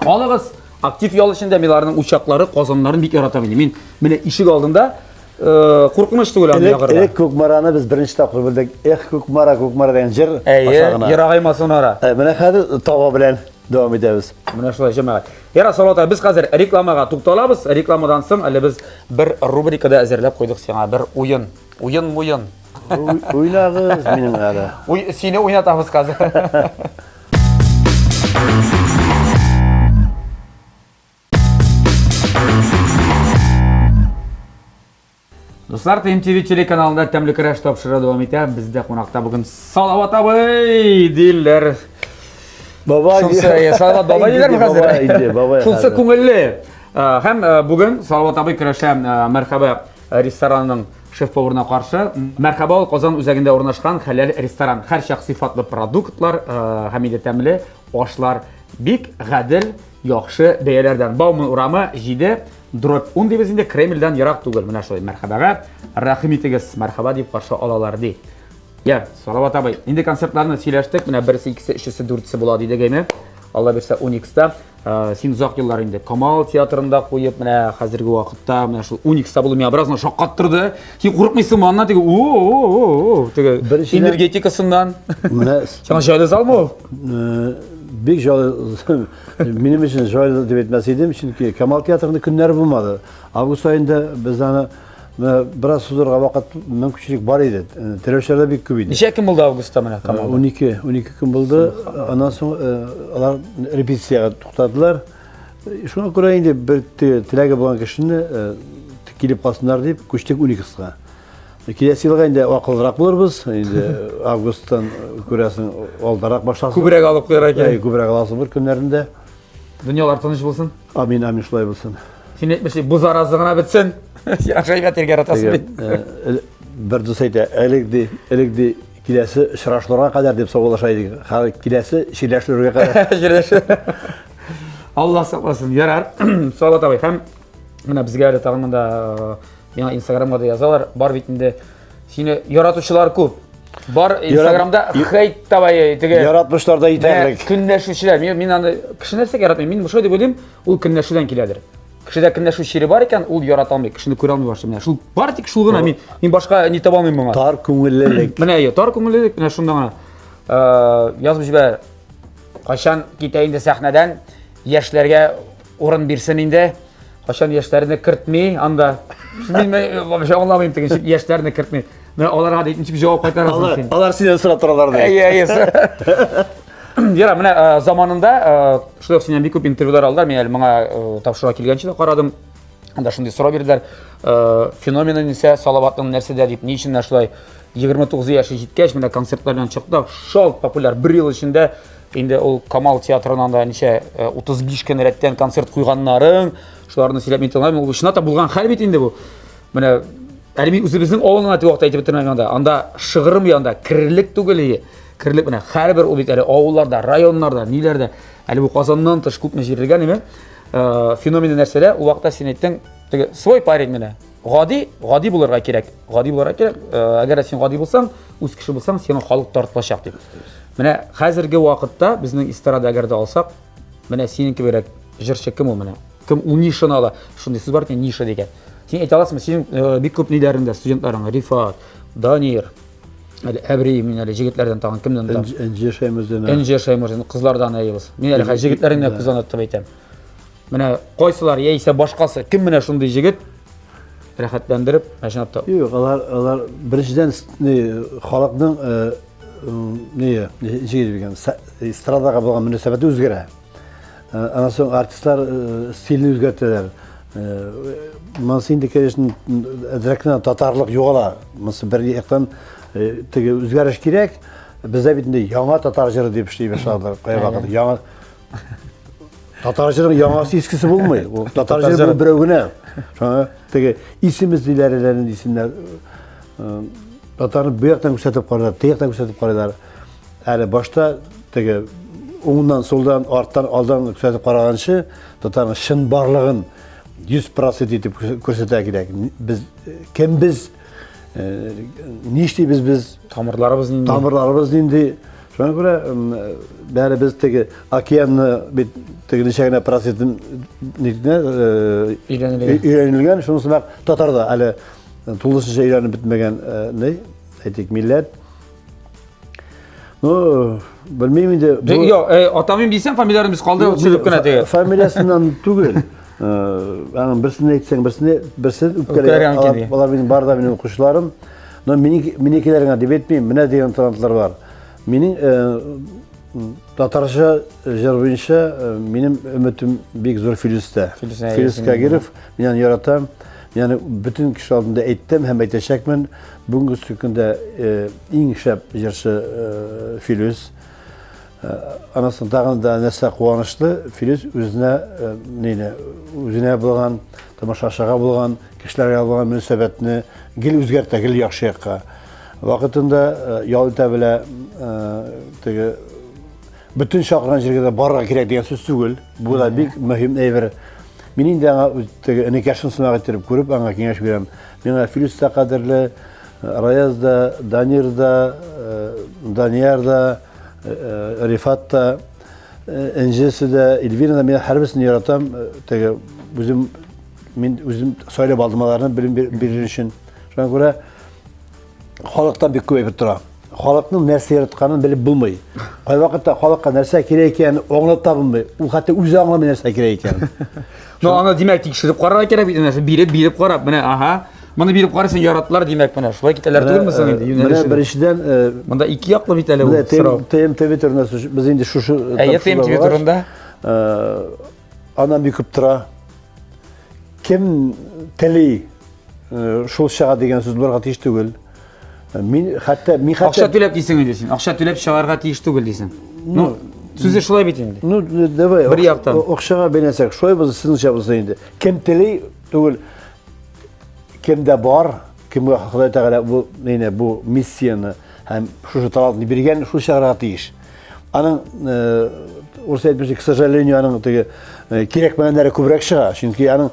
[SPEAKER 1] Алыгыз, актив ял эчендә мин аларның учаклары, казаннарын бик яратам инде. Мин менә ишек алдында э, куркыныч түгел аны ягарга.
[SPEAKER 2] Элек Кукмараны без беренче тапкыр белдек. Эх, Кукмара, Кукмара дигән җыр
[SPEAKER 1] аша гына. Ерагаймасын ара.
[SPEAKER 2] Э, менә хәзер таба белән дәвам итәбез.
[SPEAKER 1] Менә шулай, җәмәгать. Яра, Салават, без хәзер рекламага тукталабыз. Рекламадан соң әле без бер рубрикада әзерләп куйдык сиңа бер уен. Уен муен.
[SPEAKER 2] Уйнагыз минем әле.
[SPEAKER 1] Уй, сине уйнатабыз хәзер. Дуслар, ТМТВ телеканалында Тәмле көрәш тапшыруы дәвам итә. Бездә кунакта бүген Салават абый диләр.
[SPEAKER 2] Бабай.
[SPEAKER 1] Шунсы, Салават бабай диләрме хәзер?
[SPEAKER 2] Инде, бабай.
[SPEAKER 1] Шунсы күңелле. Һәм бүген Салават абый көрәшә Мәрхәбә ресторанының шеф-поварына каршы. Мәрхәбә ул Казан үзәгендә урнашкан хәләл ресторан. Һәрчак сыйфатлы продуктлар һәм инде тәмле ашлар бик гадел, яхшы бәяләрдән. Бауман урамы 7 дробь 10 дибез инде, Кремльдән ерак түгел. Менә шулай мәрхәбәгә рәхим итегез, мәрхәбә дип каршы алалар ди. Я, Салават абый, инде концертларны сөйләштек, менә берсе, икесе, өчесе, дүртесе була дидек әйме. Алла бирсә, Уникста. Син озак еллар инде Камал театрында куеп, менә хәзерге вакытта менә шул Уникста булу миңа бераз гына шаккаттырды. Син курыкмыйсыңмы аннан теге о теге энергетикасыннан?
[SPEAKER 2] Менә
[SPEAKER 1] сиңа җайлы залмы ул?
[SPEAKER 2] Бик җайлы. Минем өчен җайлы дип әйтмәс идем, чөнки Камал театрында көннәр булмады. Август аенда без аны бераз сузырга вакыт мөмкинчелек бар иде. Теләүчеләр дә бик күп иде.
[SPEAKER 1] Ничә көн булды августта менә
[SPEAKER 2] Камалда? 12, 12 көн булды. Аннан соң алар репетициягә туктадылар. Шуңа күрә инде бер теләге булган кешене килеп калсыннар дип күчтек 12-га. Киләсе елга инде акыллырак булырбыз. Инде августтан күрәсең алдарак башласын.
[SPEAKER 1] Күбрәк алып куярга
[SPEAKER 2] кирәк. Күбрәк аласың бер көннәрендә.
[SPEAKER 1] Дөньялар тыныч булсын.
[SPEAKER 2] Амин, амин, шулай булсын.
[SPEAKER 1] Син әйтмешли, бу зараза гына бетсен. Син әйбәт ергә яратасың бит.
[SPEAKER 2] Э, бер дус әйтә, элек ди, элек ди, киләсе очрашуларга кадәр дип саубуллаша идек. Хәзер киләсе чирләшүләргә кадәр.
[SPEAKER 1] Чирләшү. Алла сакласын. Ярар. Салават абый, һәм менә безгә әле тагын монда э, миңа Инстаграмга да язалар. Бар бит инде сине яратучылар күп. Бар Инстаграмда хейт табай теге.
[SPEAKER 2] Яратмышлар да итәрлек.
[SPEAKER 1] Көнләшүчеләр. Мин, мин аны кеше нәрсәгә яратмыйм. Мин шулай дип уйлыйм, ул көнләшүдән киләдер. Кешедә көнләшү чире бар икән, ул ярата алмый, кешене күрә алмый башлый. Менә шул бар тик шул гына. Мин мин башка ни таба алмыйм моңа.
[SPEAKER 2] Тар күңеллелек.
[SPEAKER 1] Менә я, тар күңеллелек, менә шунда гына. Э, язып җибәр. Кайчан китә инде сәхнәдән, яшьләргә урын бирсен инде. Кайчан яшьләрне кертми анда. Мин вообще аңламыйм теге яшьләрне кертми. Менә аларга дип ничек җавап кайтарасың син?
[SPEAKER 2] Алар синнән сорап торалар
[SPEAKER 1] ди. Әйе, әйе. Яра, менә э, заманында э, шулай ук синнән бик күп интервьюлар алдылар. Мин әле моңа э, тапшыруга килгәнче дә карадым. Анда шундый сорау бирделәр. Феномены нәрсә, Салаватның нәрсәдә дип, ни өчен менә шулай 29 яше җиткәч, менә концертлар белән чыкты, шалт популяр. Бер ел эчендә инде ул Камал театрынан да ничә 35 көн рәттән концерт куйганнарын, шуларны сөйләп мин тыңламыйм. Ул чынлап та булган хәл бит инде бу. Менә әле мин үзебезнең авылны гына вакытта әйтеп бетермәгән анда. Анда шыгрым янда керерлек түгел ие. Керерлек менә һәрбер ул бит әле авылларда, районнарда, ниләрдә. Әле бу Казаннан тыш күпме җирлегә неме. Феномены нәрсәдә? Ул вакытта син әйттең, теге свой парень менә. Гади, гади булырга кирәк. Гади булырга кирәк. Әгәр син гади булсаң, үз кеше булсаң, сиңа халык тартылачак дип. Менә хәзерге вакытта безнең эстрада әгәр дә алсак, менә синең кеберәк җырчы кем ул менә? Кем ул нишаны ала? Шундый сүз бар икән, ниша дигән. Син әйтә аласыңмы, синең бик күп ниләреңдә, студентларың, Рифат, Данир, әле Әбри, мин әле җегетләрдән тагын кемнән там?
[SPEAKER 2] Энҗе Шәймурзина.
[SPEAKER 1] Энҗе Шәймурзина, кызлардан әйбез. Мин әле хәзер җегетләреңне күз алдында әйтәм. Менә кайсылар яисә башкасы, кем менә шундый җегет рәхәтләндереп, менә чынлап та.
[SPEAKER 2] Юк, алар алар беренчедән ни халыкның ни ничек дигән эстрадага булган мөнәсәбәте үзгәрә. Аннан соң артистлар стилен үзгәртәләр. Монысы инде, конечно, әзрәк кенә татарлык югала. Монысы бер яктан теге үзгәреш кирәк. Бездә бит инде яңа татар җыры дип эшли башладылар. Кайвакыт яңа татар җырының яңасы искесе булмый. Ул татар җыры берәү генә. Шуңа теге исем эзлиләр әллә нинди исемнәр. Татарны бу яктан күрсәтеп карыйлар, теге яктан күрсәтеп карыйлар. Әле башта теге уңнан, сулдан, арттан, алдан күрсәтеп караганчы, татарның чын барлыгын 100% итеп күрсәтә кирәк. Без кем без, нишлибез без,
[SPEAKER 1] тамырларыбыз нинди?
[SPEAKER 2] Тамырларыбыз нинди? Шуңа күрә бәре без теге океанны бит теге ничә генә процентын
[SPEAKER 1] өйрәнелгән.
[SPEAKER 2] Өйрәнелгән, шунысы нәкъ татарда әле тулысынча өйрәнеп бетмәгән ни, әйтик, милләт. Ну, белмим инде.
[SPEAKER 1] Бу... Юк, атамыйм дисәң, фамилияләрен без калдырып сөйләп кенә теге.
[SPEAKER 2] Фамилиясеннән түгел. Аның берсен әйтсәң, берсен берсен үпкәләр. Алар минем бар да минем укучыларым. Но минекеләр генә дип әйтмим, менә дигән талантлар бар. Минем татарча җыр буенча минем өметем бик зур Филүстә. Филүс Кагиров, мин аны яратам. Мин аны бөтен кеше алдында әйттем һәм әйтәчәкмен. Бүгенге көндә иң шәп җырчы Филүс. Анасын тагын да нәрсә куанычлы, Филүс үзенә нинә, үзенә булган, тамашачыга булган, кешеләргә булган мөнәсәбәтне гел үзгәртә, гел яхшы якка. Вакытында ял итә белә, теге бөтен чакырган җиргә дә барырга кирәк дигән сүз түгел. Бу да бик мөһим әйбер. Мин инде аңа теге энекәшен сынак иттереп күреп, аңа киңәш бирәм. Миңа Филүс тә кадерле, Раяз да, Данир да, Данияр да, Рифат та, Энҗесе дә, Эльвира да, мин һәрберсен яратам. Теге үзем мин үзем сайлап алдым аларны белем бирер өчен. Шуңа күрә халыктан бик күп әйбер тора. Халыкның нәрсә яратканын белеп булмый. Кайвакытта халыкка нәрсә кирәк икәнен аңлап та булмый. Ул хәтта үзе аңламый нәрсә кирәк икәнен.
[SPEAKER 1] Ну, аны димәк тикшереп карарга кирәк бит, нәрсә биреп, биреп карап, менә, ага. Моны биреп карасаң яраттылар, димәк, менә шулай китәләр түгелме соң инде?
[SPEAKER 2] Менә беренчедән,
[SPEAKER 1] монда ике яклы бит әле ул
[SPEAKER 2] сорау. ТМТВ турында без инде шушы
[SPEAKER 1] Әйе, ТМТВ турында.
[SPEAKER 2] Аннан бик күп тора. Кем тели шул чыга дигән сүз булырга тиеш түгел. Мин хәтта мин
[SPEAKER 1] хәтта Акча түләп дисең инде син. Акча түләп чыгарга тиеш түгел дисең. Ну, сүзе шулай бит инде.
[SPEAKER 2] Ну, давай. Бер яктан. Акчага бәйләнсәк, шулай булса, сезнеңчә булса инде. Кем тели түгел, кемдә бар, кемгә Ходай Тәгалә бу нәйне, бу миссияне һәм шушы талантны биргән, шул чыгарга тиеш. Аның урыс әйтмешли, к сожалению, аның теге кирәкмәгәннәре күбрәк чыга. Чөнки аның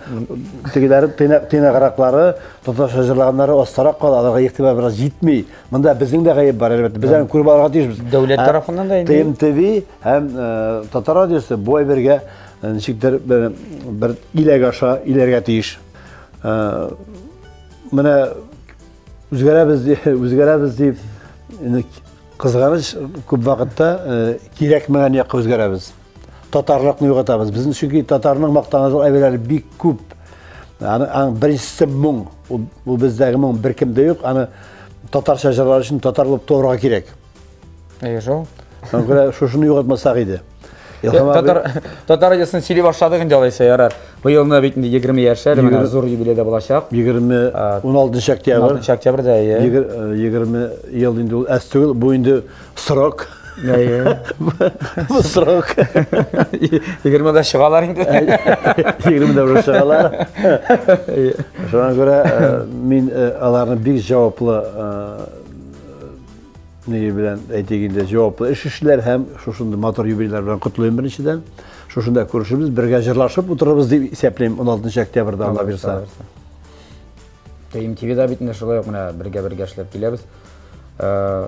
[SPEAKER 2] тегеләре тыйнаграклары, татарча җырлаганнары астарак кала, аларга игътибар бераз җитми. Монда безнең дә гаеп бар, әлбәттә. Без аны күреп алырга тиешбез.
[SPEAKER 1] Дәүләт тарафыннан да
[SPEAKER 2] инде. ТМТВ һәм Татар радиосы бу әйбергә ничектер бер иләк аша иләргә тиеш. Менә үзгәрәбез, үзгәрәбез дип, Кызганыч, күп вакытта кирәкмәгән якка үзгәрәбез. Татарлыкны югалтабыз. Безнең чөнки татарның мактанырлык әйберләре бик күп. Аны, аның беренчесе моң. Ул, ул бездәге моң беркемдә юк. Аны татарча җырлар өчен татар булып туарга кирәк.
[SPEAKER 1] Әйе шул.
[SPEAKER 2] Шуңа күрә шушыны югалтмасак иде.
[SPEAKER 1] Татар татар радиосын сөйли башладык инде алайса ярар. Быелны бит инде 20 яшь әле менә зур юбилейда булачак.
[SPEAKER 2] 20 16 октябрь.
[SPEAKER 1] 16 октябрьдә, әйе.
[SPEAKER 2] 20 ел инде ул әз түгел, бу инде срок.
[SPEAKER 1] Әйе.
[SPEAKER 2] Бу срок.
[SPEAKER 1] 20-дә чыгалар инде.
[SPEAKER 2] 20-дә уже чыгалар. Шуңа күрә мин аларны бик җаваплы ни белән әйтик инде җаваплы эш эшләр һәм шушындый матур юбилейлар белән котлыйм беренчедән. Шушында күрешербез, бергә җырлашып утырырбыз дип исәплим 16 октябрьдә, Алла бирса.
[SPEAKER 1] ТМ ТВда бит инде шулай ук менә бергә-бергә эшләп киләбез. Э,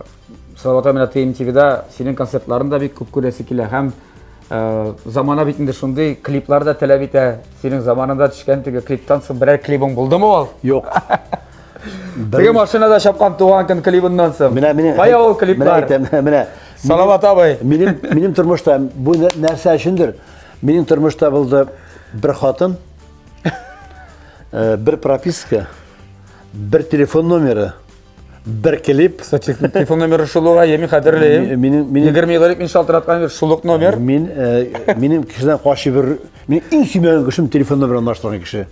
[SPEAKER 1] Салават менә ТМ ТВда синең концертларын да бик күп күрәсе килә һәм э, замана бит инде шундый клиплар да таләп итә. Синең заманында төшкән теге клиптан соң берәр клибың булдымы ул?
[SPEAKER 2] Юк.
[SPEAKER 1] Теге машинада чапкан туган көн клибыннан соң.
[SPEAKER 2] Менә минем
[SPEAKER 1] Кая ул клиплар?
[SPEAKER 2] Менә әйтәм, менә.
[SPEAKER 1] Салават абый.
[SPEAKER 2] Минем минем тормышта бу нәрсә өчендер? Минем тормышта булды бер хатын, э, бер прописка, бер телефон номеры, бер клип.
[SPEAKER 1] Кстати, телефон номеры шул ук, әйе, мин хәтерлим.
[SPEAKER 2] Минем минем
[SPEAKER 1] 20 ел элек мин шалтыраткан шул ук номер.
[SPEAKER 2] Мин э, минем кешедән качып бер мин иң сөймәгән кешем телефон номерын алмаштырган кеше.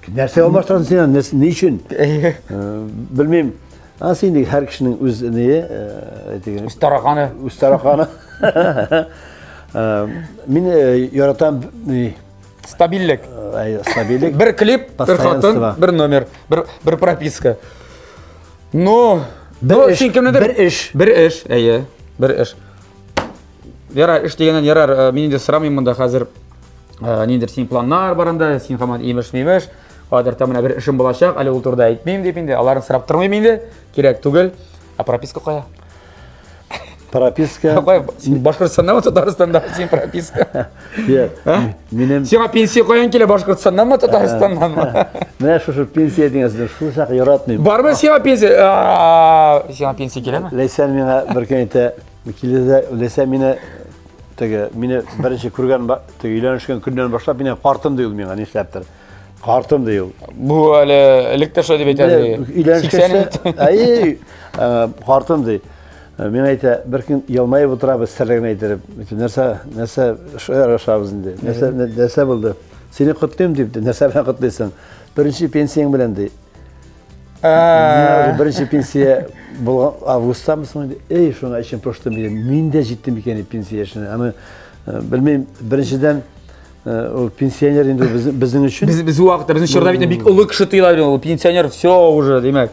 [SPEAKER 2] Нәрсә алмаштырасың син аны? Ни өчен? Э, белмим. Ансы инде һәр кешенең үз ние,
[SPEAKER 1] теге. Үз тараканы.
[SPEAKER 2] Үз тараканы. Мин яратам
[SPEAKER 1] стабильлек.
[SPEAKER 2] Стабильлек.
[SPEAKER 1] Бер клип, бер хатын, бер номер, бер бер прописка. Ну,
[SPEAKER 2] бер эш, бер эш.
[SPEAKER 1] Бер эш, әйе, бер эш. Ярар, эш дигәннән ярар, мин инде сорамыйм монда хәзер ниндидер синең планнар бар анда, син һаман имеш-мимеш. Хәзер там менә бер эшем булачак, әле ул турыда әйтмим дип инде, аларын сорап тормыйм инде, кирәк түгел. Ә прописка кая?
[SPEAKER 2] Прописка.
[SPEAKER 1] Кая? Син Башкортстаннанмы, Татарстанда син прописка?
[SPEAKER 2] Юк. Минем
[SPEAKER 1] Сиңа пенсия каян килә, Башкортстаннанмы, Татарстаннанмы?
[SPEAKER 2] Менә шушы пенсия дигән сүзне шул чак яратмыйм.
[SPEAKER 1] Бармы сиңа пенсия? Сиңа пенсия киләме?
[SPEAKER 2] Ләйсән миңа бер көн әйтә, килде дә, Ләйсән мине теге мине беренче күргән теге өйләнешкән көннән башлап мине картым ди ул миңа нишләптер. Картым ди ул.
[SPEAKER 1] Бу әле элек тә шулай дип әйтә ди.
[SPEAKER 2] Өйләнешкәч, әй, картым ди. Миңа әйтә, бер көн елмаеп утырабыз, серле генә әйттереп. Нәрсә, нәрсә шаярышабыз инде. Нәрсә, нәрсә булды? Сине котлыйм дип, нәрсә белән котлыйсың? Беренче пенсияң белән ди. Беренче пенсия булган августтамы соң инде? Эй, шуңа эчем пошты минем. Мин дә җиттем икән пенсия яшенә. Аны белмим, беренчедән ул пенсионер инде безнең өчен.
[SPEAKER 1] Без без вакытта, безнең чорда бит бик олы кеше тоела иде ул пенсионер, все уже, димәк.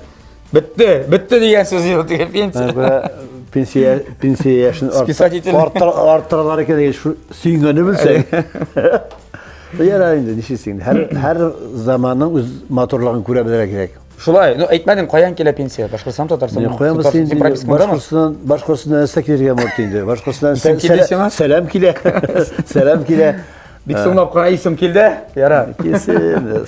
[SPEAKER 1] Бетте, бетте дигән сүз инде теге
[SPEAKER 2] пенсия. Пенсия, пенсия яшен арттыралар икән дигән шу сөенгәнне белсәң. Ярар инде, нишлисең? Һәр һәр заманның үз матурлыгын күрә белергә кирәк.
[SPEAKER 1] Шулай, ну әйтмәдең, каян килә пенсия? Башкортстан, Татарстан?
[SPEAKER 2] Каян булсын инде? Башкортстан, Башкортстаннан нәрсә килергә мөмкин инде? Башкортстаннан сәлам килә. Сәлам килә.
[SPEAKER 1] Бик соңлап кына исем килде. Ярар.
[SPEAKER 2] Килсен.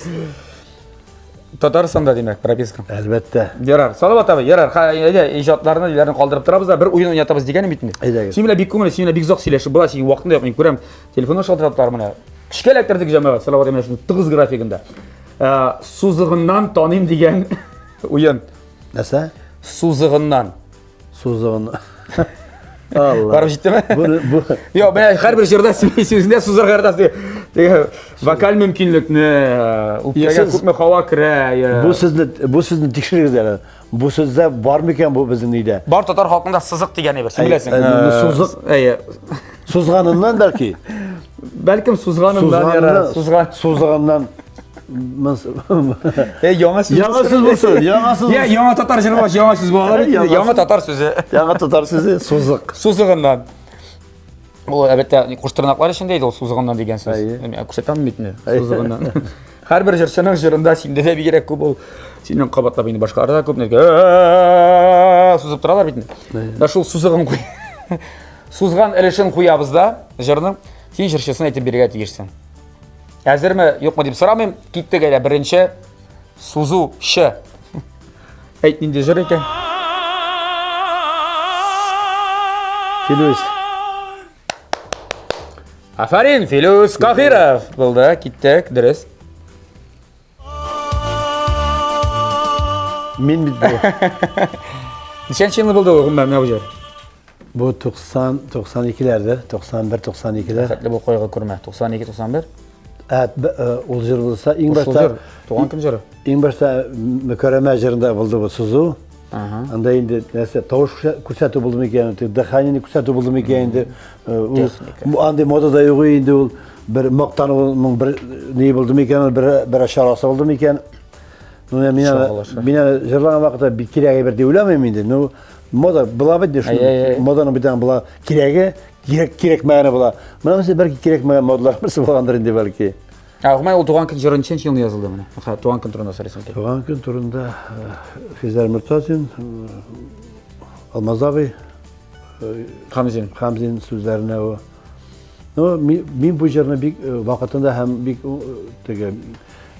[SPEAKER 1] Татарстанда димәк, прописка.
[SPEAKER 2] Әлбәттә.
[SPEAKER 1] Ярар. Салават абый, ярар. Әйдә, иҗатларны, ниләрне калдырып торабыз да, бер уен уйнатабыз дигәнем бит инде.
[SPEAKER 2] Әйдәгез.
[SPEAKER 1] Син белән бик күңелле, син белән бик озак сөйләшеп була, синең вакытың да юк, мин күрәм. Телефоннан шалтыраталар менә. Көчкә эләктердек җәмәгать, Салават абый шуның тыгыз графигында. Э, сузыгыннан таныйм дигән уен.
[SPEAKER 2] Нәрсә?
[SPEAKER 1] Сузыгыннан.
[SPEAKER 2] Сузыгыннан. Алла.
[SPEAKER 1] Барып җиттеме?
[SPEAKER 2] Бу, бу.
[SPEAKER 1] Юк, менә һәрбер җырда сүзендә сузырга яратасыз. Теге вокаль мөмкинлекне, э, үпкәгә күпме һава керә.
[SPEAKER 2] Э. Бу сүзне, бу сүзне тикшерегез әле. Бу сүздә бар микән бу безнең өйдә?
[SPEAKER 1] Бар татар халкында сызык дигән әйбер, син беләсең.
[SPEAKER 2] Сузык.
[SPEAKER 1] Әйе.
[SPEAKER 2] Сузганыннан бәлки.
[SPEAKER 1] Бәлкем сузганыннан яра,
[SPEAKER 2] сузган. Сузганнан.
[SPEAKER 1] Э, яңа сүз.
[SPEAKER 2] Яңа сүз булсын, яңа сүз.
[SPEAKER 1] Я, яңа татар җыры булгач, яңа сүз була бит. Яңа татар сүзе.
[SPEAKER 2] Яңа татар сүзе сузык.
[SPEAKER 1] Сузыгыннан. Ул әлбәттә куштырнаклар эчендә иде ул сузыгыннан дигән сүз. Мин күрсәтәм бит инде сузыгыннан. Һәрбер җырчының җырында синдә дә бигрәк күп ул. Синнән кабатлап инде башкалар да күп нәрсә сузып торалар бит инде. Да шул сузыгын куй. Сузган өлешен куябыз да җырның. Син җырчысын әйтеп бирергә тиешсең. Әзерме, юкмы дип сорамыйм. Киттек әйдә беренче сузучы. Әйт нинди җыр икән?
[SPEAKER 2] Филүс.
[SPEAKER 1] Афәрин, Филүс Кахиров. Булды, киттек, дөрес.
[SPEAKER 2] Мин бит бу.
[SPEAKER 1] Ничәнче елны булды ул гомумән менә бу җыр?
[SPEAKER 2] Бу 90 92-ләрдер, 91 92-ләр.
[SPEAKER 1] Хәтле бу кайгы күрмә. 92 91.
[SPEAKER 2] Ә, ул җыр булса, иң башта
[SPEAKER 1] Туган көн җыры.
[SPEAKER 2] Иң башта Мөкәрәмә җырында булды бу сузу. Анда инде нәрсә тавыш күрсәтү булды микән, дыхание күрсәтү булды микән инде. Ул андый модада юк инде ул бер мактануның бер ни булды микән, бер бер чарасы булды микән. Ну, мин мин җырлаган вакытта бик кирәк әйбер дип уйламыйм инде. Ну, Мода була бит шул. Моданың бит була кирәге, кирәк кирәкмәгәне була. Менә монысы бәлки кирәкмәгән модалар берсе булгандыр инде бәлки.
[SPEAKER 1] Ә гомумән ул туган көн җыры ничәнче елны язылды менә? Ха, туган көн турында сорыйсым килә.
[SPEAKER 2] Туган көн турында Физәр Мортазин, Алмаз абый
[SPEAKER 1] Хамзин.
[SPEAKER 2] Хамзин сүзләренә ул. Ну, мин бу җырны бик вакытында һәм бик теге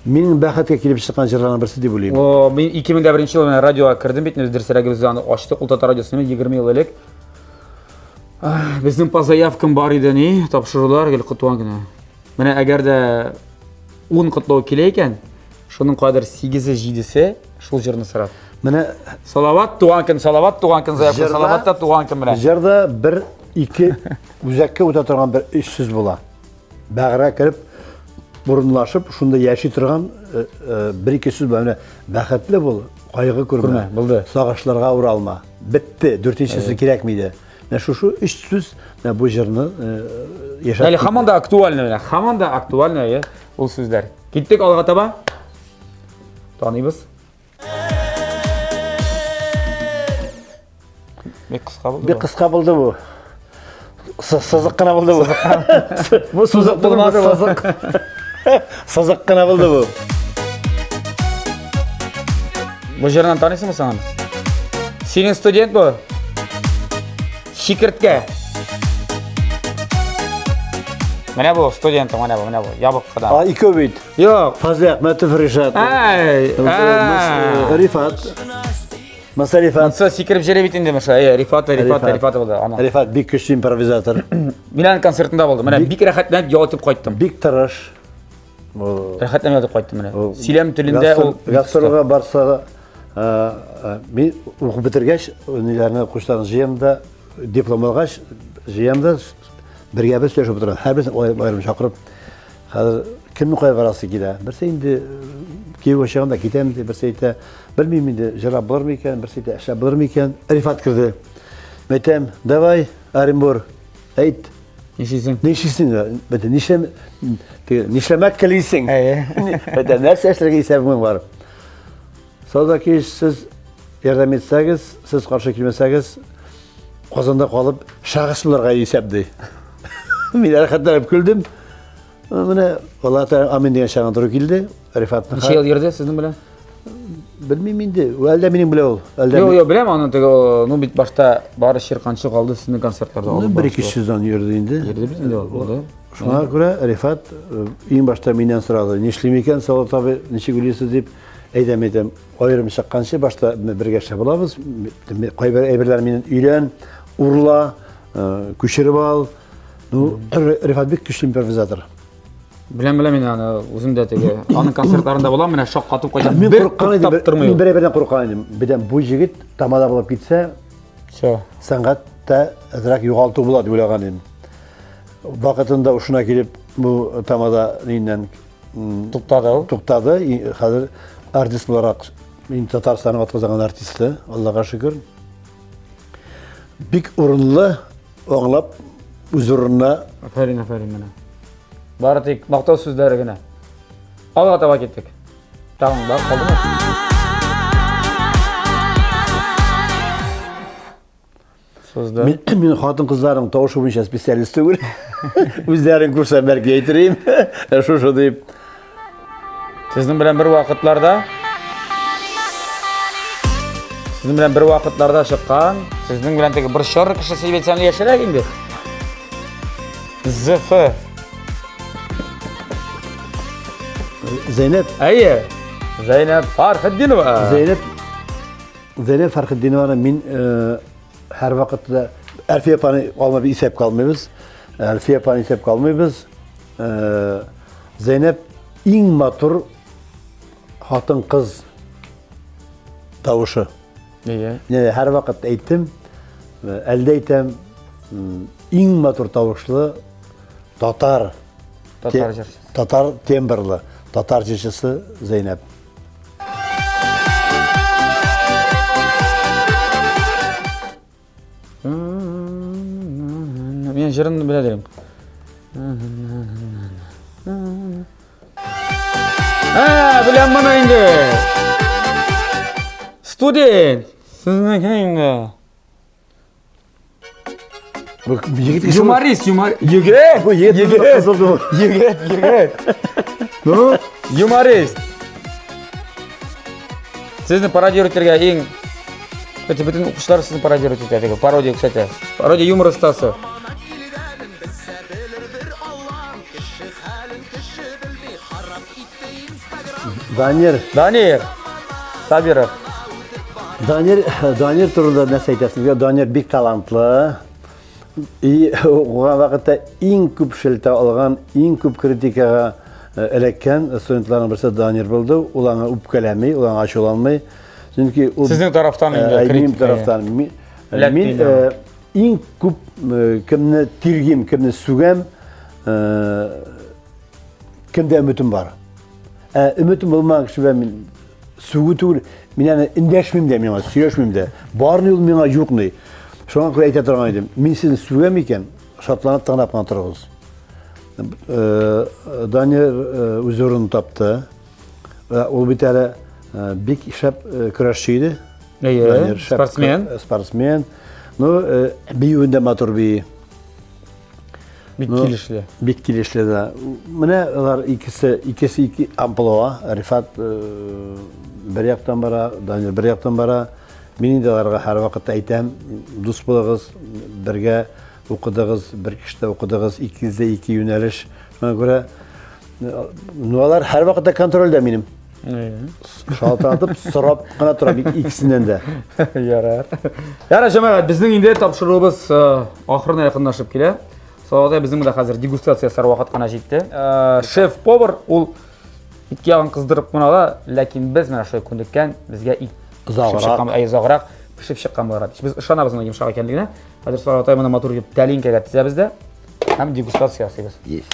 [SPEAKER 2] минем бәхеткә килеп чыккан җырларның берсе дип уйлыйм.
[SPEAKER 1] О, мин 2001 елда менә радиога кердем бит, дөресрәге без аны ачтык, ул татар радиосын 20 ел элек. Безнең по заявкам бар иде ни, тапшырулар гел туган көне. Менә әгәр дә 10 котлау килә икән, шуның кадәр 8-е, 7-се шул җырны сорап.
[SPEAKER 2] Менә
[SPEAKER 1] Салават туган көн, Салават туган көн заявка, Салават та туган көн белән.
[SPEAKER 2] Җырда бер, ике үзәккә үтә торган бер өч сүз була. Бәгырә кереп, борынлашып, шунда яши торган э, э, бер ике сүз була. Менә бәхетле бул, кайгы күрмә.
[SPEAKER 1] Күрмә, булды.
[SPEAKER 2] Сагышларга уралма. Бетте, дүртенчесе кирәкми иде. Менә шушы өч сүз менә бу җырны э, яшәп.
[SPEAKER 1] Әле һаман да актуальный менә, һаман да актуальный ул сүзләр. Киттек алга таба. Таныйбыз. Бик кыска булды.
[SPEAKER 2] Бик кыска булды бу. Сызык кына булды бу.
[SPEAKER 1] Бу сызык булмас,
[SPEAKER 2] сызык. Сызык кына булды бу.
[SPEAKER 1] Бу җырны таныйсыңмы син? Синең студент бу. Чикерткә. Менә бу студент, менә бу, менә бу. Ябык кына.
[SPEAKER 2] А, икәү бит.
[SPEAKER 1] Юк.
[SPEAKER 2] Фазли Әхмәтов Ришат.
[SPEAKER 1] Әй,
[SPEAKER 2] Рифат. Маса Рифат.
[SPEAKER 1] Маса сикереп җөри бит инде Маса. Әй, Рифат, Рифат, Рифат булды. Ана.
[SPEAKER 2] Рифат бик көчле импровизатор.
[SPEAKER 1] Мин аның концертында булдым. Менә бик рәхәтләнеп ял итеп кайттым.
[SPEAKER 2] Бик тырыш.
[SPEAKER 1] Рәхәтләнеп ял итеп кайттым менә. Сөйләм телендә ул
[SPEAKER 2] гастрольгә барса, мин укып бетергәч, ниләрне укучыларны җыям да, диплом алгач, җыям да, бергә без сөйләшеп утырабыз. Һәрберсен аерым чакырып, хәзер кемнең кая барасы килә? Берсе инде кияүгә чыгам да китәм ди, берсе әйтә, белмим инде, җырлап булырмы икән, берсе әйтә, эшләп булырмы икән. Рифат керде. Мәйтәм, давай, Оренбур, әйт.
[SPEAKER 1] Нишлисең?
[SPEAKER 2] Нишлисең? Бәтә, нишләм, нишләмәк телисең? Бәтә, нәрсә эшләргә исәбең бар? Саудакиш, сез ярдәм итсәгез, сез каршы килмәсәгез, Казанда калып, шәхес булырга исәп ди. Мин рәхәтләнеп көлдем. Менә Алла Тәгалә амин дигән чагын туры килде. Рифатны.
[SPEAKER 1] Ничә ел йөрде сезнең белән?
[SPEAKER 2] Белмим инде. Әллә минем белән ул. Әллә
[SPEAKER 1] Юк, юк, беләм аны теге, ну бит башта бары чирканчык алды сезнең концертларда.
[SPEAKER 2] Ну, бер ике сезон йөрде инде.
[SPEAKER 1] Йөрде бит инде ул, булды.
[SPEAKER 2] Шуңа күрә Рифат иң башта миннән сорады, нишлим икән, Салават абый, ничек уйлыйсыз дип. Әйдәм, әйтәм, аерым чыкканчы башта бергә эшләп алабыз. Кайбер әйберләр миннән өйрән, урла, күчереп ал. Ну, Рифат бик көчле импровизатор.
[SPEAKER 1] Беләм, беләм мин аны, үзем дә теге, аның концертларында булам, менә шаккатып кайтам.
[SPEAKER 2] Мин курыккан идем, мин бер әйбердән курыккан идем. Беләм, бу егет тамада булып китсә,
[SPEAKER 1] Все.
[SPEAKER 2] Сәнгатьтә әзрәк югалту була дип уйлаган идем. Вакытында ушына килеп, бу тамада ниннән
[SPEAKER 1] туктады ул.
[SPEAKER 2] Туктады. Хәзер артист буларак мин Татарстанның атказанган артисты, Аллага шөкер. Бик урынлы аңлап үз урынына.
[SPEAKER 1] Афәрин, афәрин менә. Бары тик мактау сүзләре генә. Алга таба киттек. Тагын бар калдымы? Сузды.
[SPEAKER 2] Мин, мин хатын-кызларның тавышы буенча специалист түгел. Үзләрен күрсәм, бәлки әйтер идем. Шушы дип.
[SPEAKER 1] Сезнең белән бер вакытларда Сезнең белән бер вакытларда чыккан, сезнең белән теге бер чор кешесе дип әйтсәм, яшерәк инде. ЗФ.
[SPEAKER 2] Зәйнәп.
[SPEAKER 1] Әйе. Зәйнәп Фархетдинова.
[SPEAKER 2] Зәйнәп Зәйнәп Фәрхетдинованы мин һәрвакытта да Әлфия апаны алмап исәпкә алмыйбыз. Әлфия апаны исәпкә алмыйбыз. Зәйнәп иң матур хатын-кыз тавышы.
[SPEAKER 1] Әйе.
[SPEAKER 2] Мин һәрвакыт әйттем, әлдә әйтәм, иң матур тавышлы татар
[SPEAKER 1] татар җырчысы.
[SPEAKER 2] Татар тембрлы, татар җырчысы Зәйнәп.
[SPEAKER 1] Мин җырын белә дирем. Ә, беләм моны инде. Студент. Сезнеке инде.
[SPEAKER 2] Бу егет кеше.
[SPEAKER 1] Юморист, юмор... Егет!
[SPEAKER 2] Бу егет
[SPEAKER 1] егет!
[SPEAKER 2] кызыл.
[SPEAKER 1] Егет, егет! Ну, юморист! Сезне пародировать итәргә иң... Кстати, бөтен укучылар сезне пародировать итә, теге пародия, кстати. Пародия юмор остасы.
[SPEAKER 2] Данир.
[SPEAKER 1] Данир. Сабиров.
[SPEAKER 2] Данир, Данир турында нәрсә әйтәсең? Данир бик талантлы. И укыган вакытта иң күп шелтә алган, иң күп критикага э, эләккән студентларның берсе Данир булды. Ул аңа үпкәләми, ул аңа ачуланмый. Чөнки ул
[SPEAKER 1] Сезнең тарафтан инде
[SPEAKER 2] Э, минем
[SPEAKER 1] критика,
[SPEAKER 2] тарафтан. Мин,
[SPEAKER 1] Эләкте
[SPEAKER 2] мин
[SPEAKER 1] инде.
[SPEAKER 2] э, иң күп э, кемне тиргим, кемне сүгәм, э, кемдә өметем бар. Ә өметем булмаган кеше белән мин сүгү түгел, мин аны эндәшмим дә миңа, сөйләшмим дә. Бар ни ул миңа, юк ни. Шуңа күрә әйтә торган идем. Мин сезне сүгәм икән, шатланып тыңлап кына торыгыз. Э, Данир э, үз урынын тапты. Э, Ул бит әле э, бик шәп э, көрәшче иде.
[SPEAKER 1] Әйе,
[SPEAKER 2] Данир шәп
[SPEAKER 1] спортсмен.
[SPEAKER 2] Спортсмен. Ну, э, биюен дә матур бии.
[SPEAKER 1] Бик
[SPEAKER 2] Ну,
[SPEAKER 1] килешле.
[SPEAKER 2] Бик килешле да. Менә алар икесе, икесе ике амплуа. Рифат э, бер яктан бара, Данил бер яктан бара. Мин инде аларга һәрвакыт әйтәм, дус булыгыз, бергә укыдыгыз, бер кешедә укыдыгыз, икегез дә ике юнәлеш. Шуңа күрә э, ну алар һәрвакытта контрольдә минем. Шалтыратып сорап кына торам икесеннән дә.
[SPEAKER 1] Ярар. Ярар, җәмәгать, безнең инде тапшыруыбыз э, ахырына якынлашып килә. Салават безнең монда хәзер дегустация ясар вакыт кына җитте. Э, Шеф-повар ул ит ягын кыздырып кына ала, ләкин без менә шулай күнеккән, безгә ит
[SPEAKER 2] Озаграк.
[SPEAKER 1] пешеп чыккан, әй, озаграк пешеп чыккан буларак. Без ышанабыз моның йомшак икәнлегенә. Хәзер Салават моны матур итеп тәлинкәгә тезәбез дә һәм дегустация ясыйбыз.
[SPEAKER 2] Есть.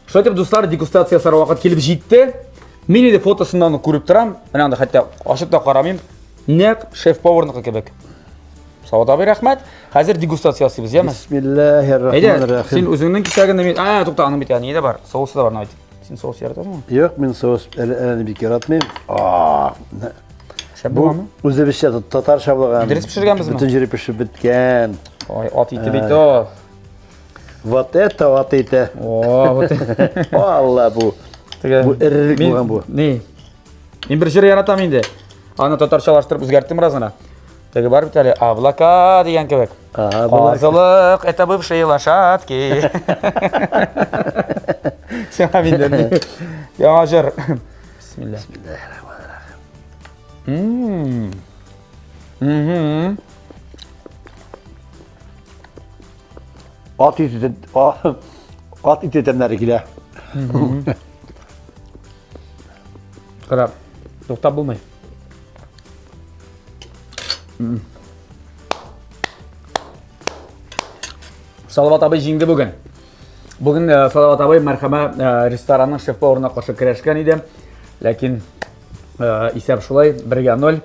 [SPEAKER 1] Шулай итеп, дуслар, дегустация ясар вакыт килеп җитте. Мин инде фотосыннан ук күреп торам. Менә анда хәтта ачып та карамыйм. Нәкъ шеф-поварныкы кебек. Салават абый, рәхмәт. Хәзер дегустация ясыйбыз, яме? Әйдә,
[SPEAKER 2] Бисмиллаһир-рахманир-рахим.
[SPEAKER 1] син үзеңнең кисәгеңне мин... А, тукта, аның бит ни дә бар, соусы да бар, бит. Син соус яратасыңмы?
[SPEAKER 2] Юк, мин соус әле әле бик яратмыйм. А,
[SPEAKER 1] Шәп
[SPEAKER 2] Бу
[SPEAKER 1] буламы?
[SPEAKER 2] үзебезчә татарча булган.
[SPEAKER 1] Дөрес пешергәнбезме?
[SPEAKER 2] Бөтен җире пешеп беткән.
[SPEAKER 1] Ой, ат ите бит о.
[SPEAKER 2] Вот это ат ите.
[SPEAKER 1] О, вот.
[SPEAKER 2] Алла бу.
[SPEAKER 1] Теге-
[SPEAKER 2] Бу эрелек
[SPEAKER 1] Мин-
[SPEAKER 2] булган бу.
[SPEAKER 1] Ни? Мин бер җыр яратам инде. Аны татарчалаштырып үзгәрттем бераз гына. Теге бар бит әле, облака дигән кебек.
[SPEAKER 2] Ага, була.
[SPEAKER 1] Казылык, это бывшие лошадки. Сиңа миндә ни? Яңа җыр. Бисмилла. Мм. Мгм.
[SPEAKER 2] Ат ите ат ите тәмнәре килә.
[SPEAKER 1] Кара, туктап булмый. Салават абый җиңде бүген. Бүген э, Салават абый Мәрхәмә э, ресторанның шеф-поварына каршы көрәшкән иде. Ләкин э, исәп шулай, 1-0.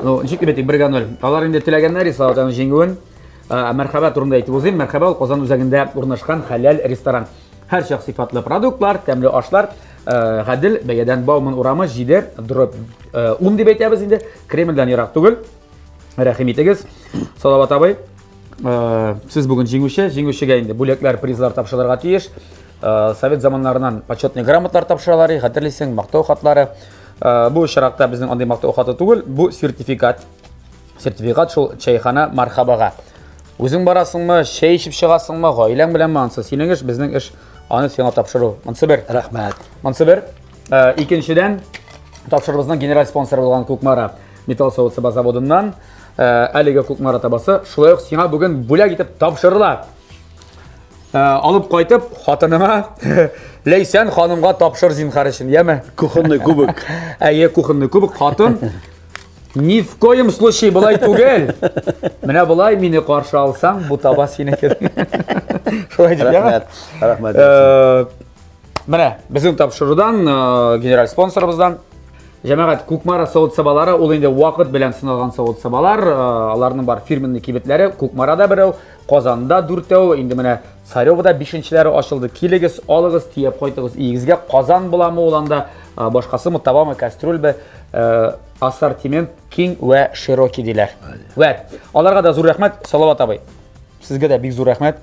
[SPEAKER 1] Ну, ничек дип әйтик, 1-0. Алар инде теләгәннәр Салават абыйның җиңүен. Мәрхәбә турында әйтеп узыйм. Мәрхәбә ул Казан үзәгендә урнашкан хәләл ресторан. Һәрчак сыйфатлы продуктлар, тәмле ашлар, гадел бәядән. Бауман урамы 7 дробь 10 дип әйтәбез инде. Кремльдән ерак түгел. Рәхим итегез. Салават абый, сез бүген җиңүче. Җиңүчегә инде бүләкләр, призлар тапшырылырга тиеш. Совет заманнарыннан почетный грамоталар тапшыралар, хәтерлисең, мактау хатлары. Бу очракта безнең андый мактау хаты түгел, бу сертификат. Сертификат шул чәйхана Мархабага. Үзең барасыңмы, чәй эчеп чыгасыңмы, гаиләң беләнме, ансы синең эш, безнең эш аны сиңа тапшыру. Монсы бер.
[SPEAKER 2] Рәхмәт.
[SPEAKER 1] Монсы бер. Икенчедән, тапшырубызның генераль спонсоры булган Кукмара металл савыт-саба заводыннан әлеге Кукмара табасы шулай ук сиңа бүген бүләк итеп тапшырыла. Алып кайтып, хатыныңа Ләйсән ханымга тапшыр зинһар өчен, яме?
[SPEAKER 2] Кухонный кубок.
[SPEAKER 1] Әйе, кухонный кубок хатын. Ни в коем случае болай түгел. Менә болай мине каршы алсаң, бу таба синеке. Шулай дип, яме?
[SPEAKER 2] Рәхмәт. Рәхмәт.
[SPEAKER 1] Менә безнең тапшырудан, генераль спонсорыбыздан Җәмәгать, Кукмара савыт-сабалары ул инде вакыт белән сыналган савыт-сабалар, аларның бар фирменный кибетләре, Кукмарада берәү, Казанда дүртәү, инде менә Царевода бишенчеләре ачылды. Килегез, алыгыз, тиеп кайтыгыз өегезгә. Казан буламы ул анда, башкасымы, табамы, кастрюльбе, Ассортимент киң вә широкий диләр. Вәт. Аларга да зур рәхмәт, Салават абый. Сезгә дә бик зур рәхмәт.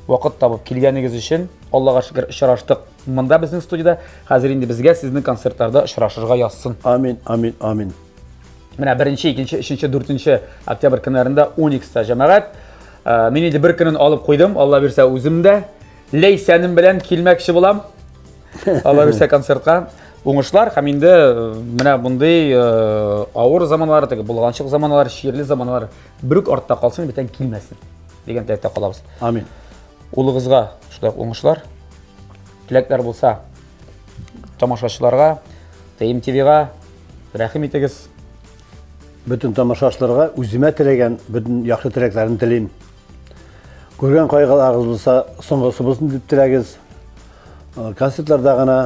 [SPEAKER 1] Вакыт табып килгәнегез өчен. Аллага шөкер, очраштык монда безнең студиядә. Хәзер инде безгә сезнең концертларда очрашырга язсын.
[SPEAKER 2] Амин, амин, амин.
[SPEAKER 1] Менә беренче, икенче, өченче, дүртенче октябрь көннәрендә Уникста җәмәгать. Э, мин инде бер көнен алып куйдым, Алла бирсә үзем дә. Ләйсәнем белән килмәкче булам. Алла бирсә концертка. Уңышлар һәм инде э, менә мондый э, авыр заманалар, теге булганчык заманалар, чирле заманалар берүк артта калсын, бүтән килмәсен дигән теләктә калабыз.
[SPEAKER 2] Амин.
[SPEAKER 1] Улыгызга шулай ук уңышлар. Теләкләр булса, тамашачыларга, ТМ ТВ-га рәхим итегез.
[SPEAKER 2] Бөтен тамашачыларга үземә теләгән бөтен яхшы теләкләрен телим. Күргән кайгыларыгыз булса, соңгысы булсын дип теләгез. Э, концертларда гына,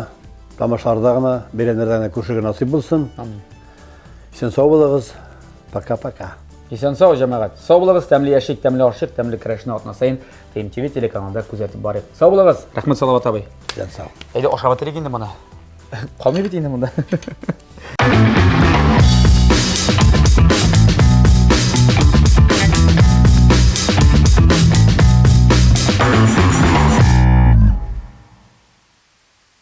[SPEAKER 2] тамашаларда гына, бәйрәмнәрдә генә күрешергә насыйп булсын.
[SPEAKER 1] Амин.
[SPEAKER 2] Исән сау булыгыз. Пока-пока.
[SPEAKER 1] Исән сау, җәмәгать. Сау булыгыз, тәмле яшик, тәмле ашыйк, тәмле көрәшне атна саен ТМТВ телеканалында күзәтеп барыйк. Сау булыгыз. Рәхмәт, Салават абый.
[SPEAKER 2] Исән сау.
[SPEAKER 1] Әйдә ашап бетерик инде моны. Калмый бит инде монда.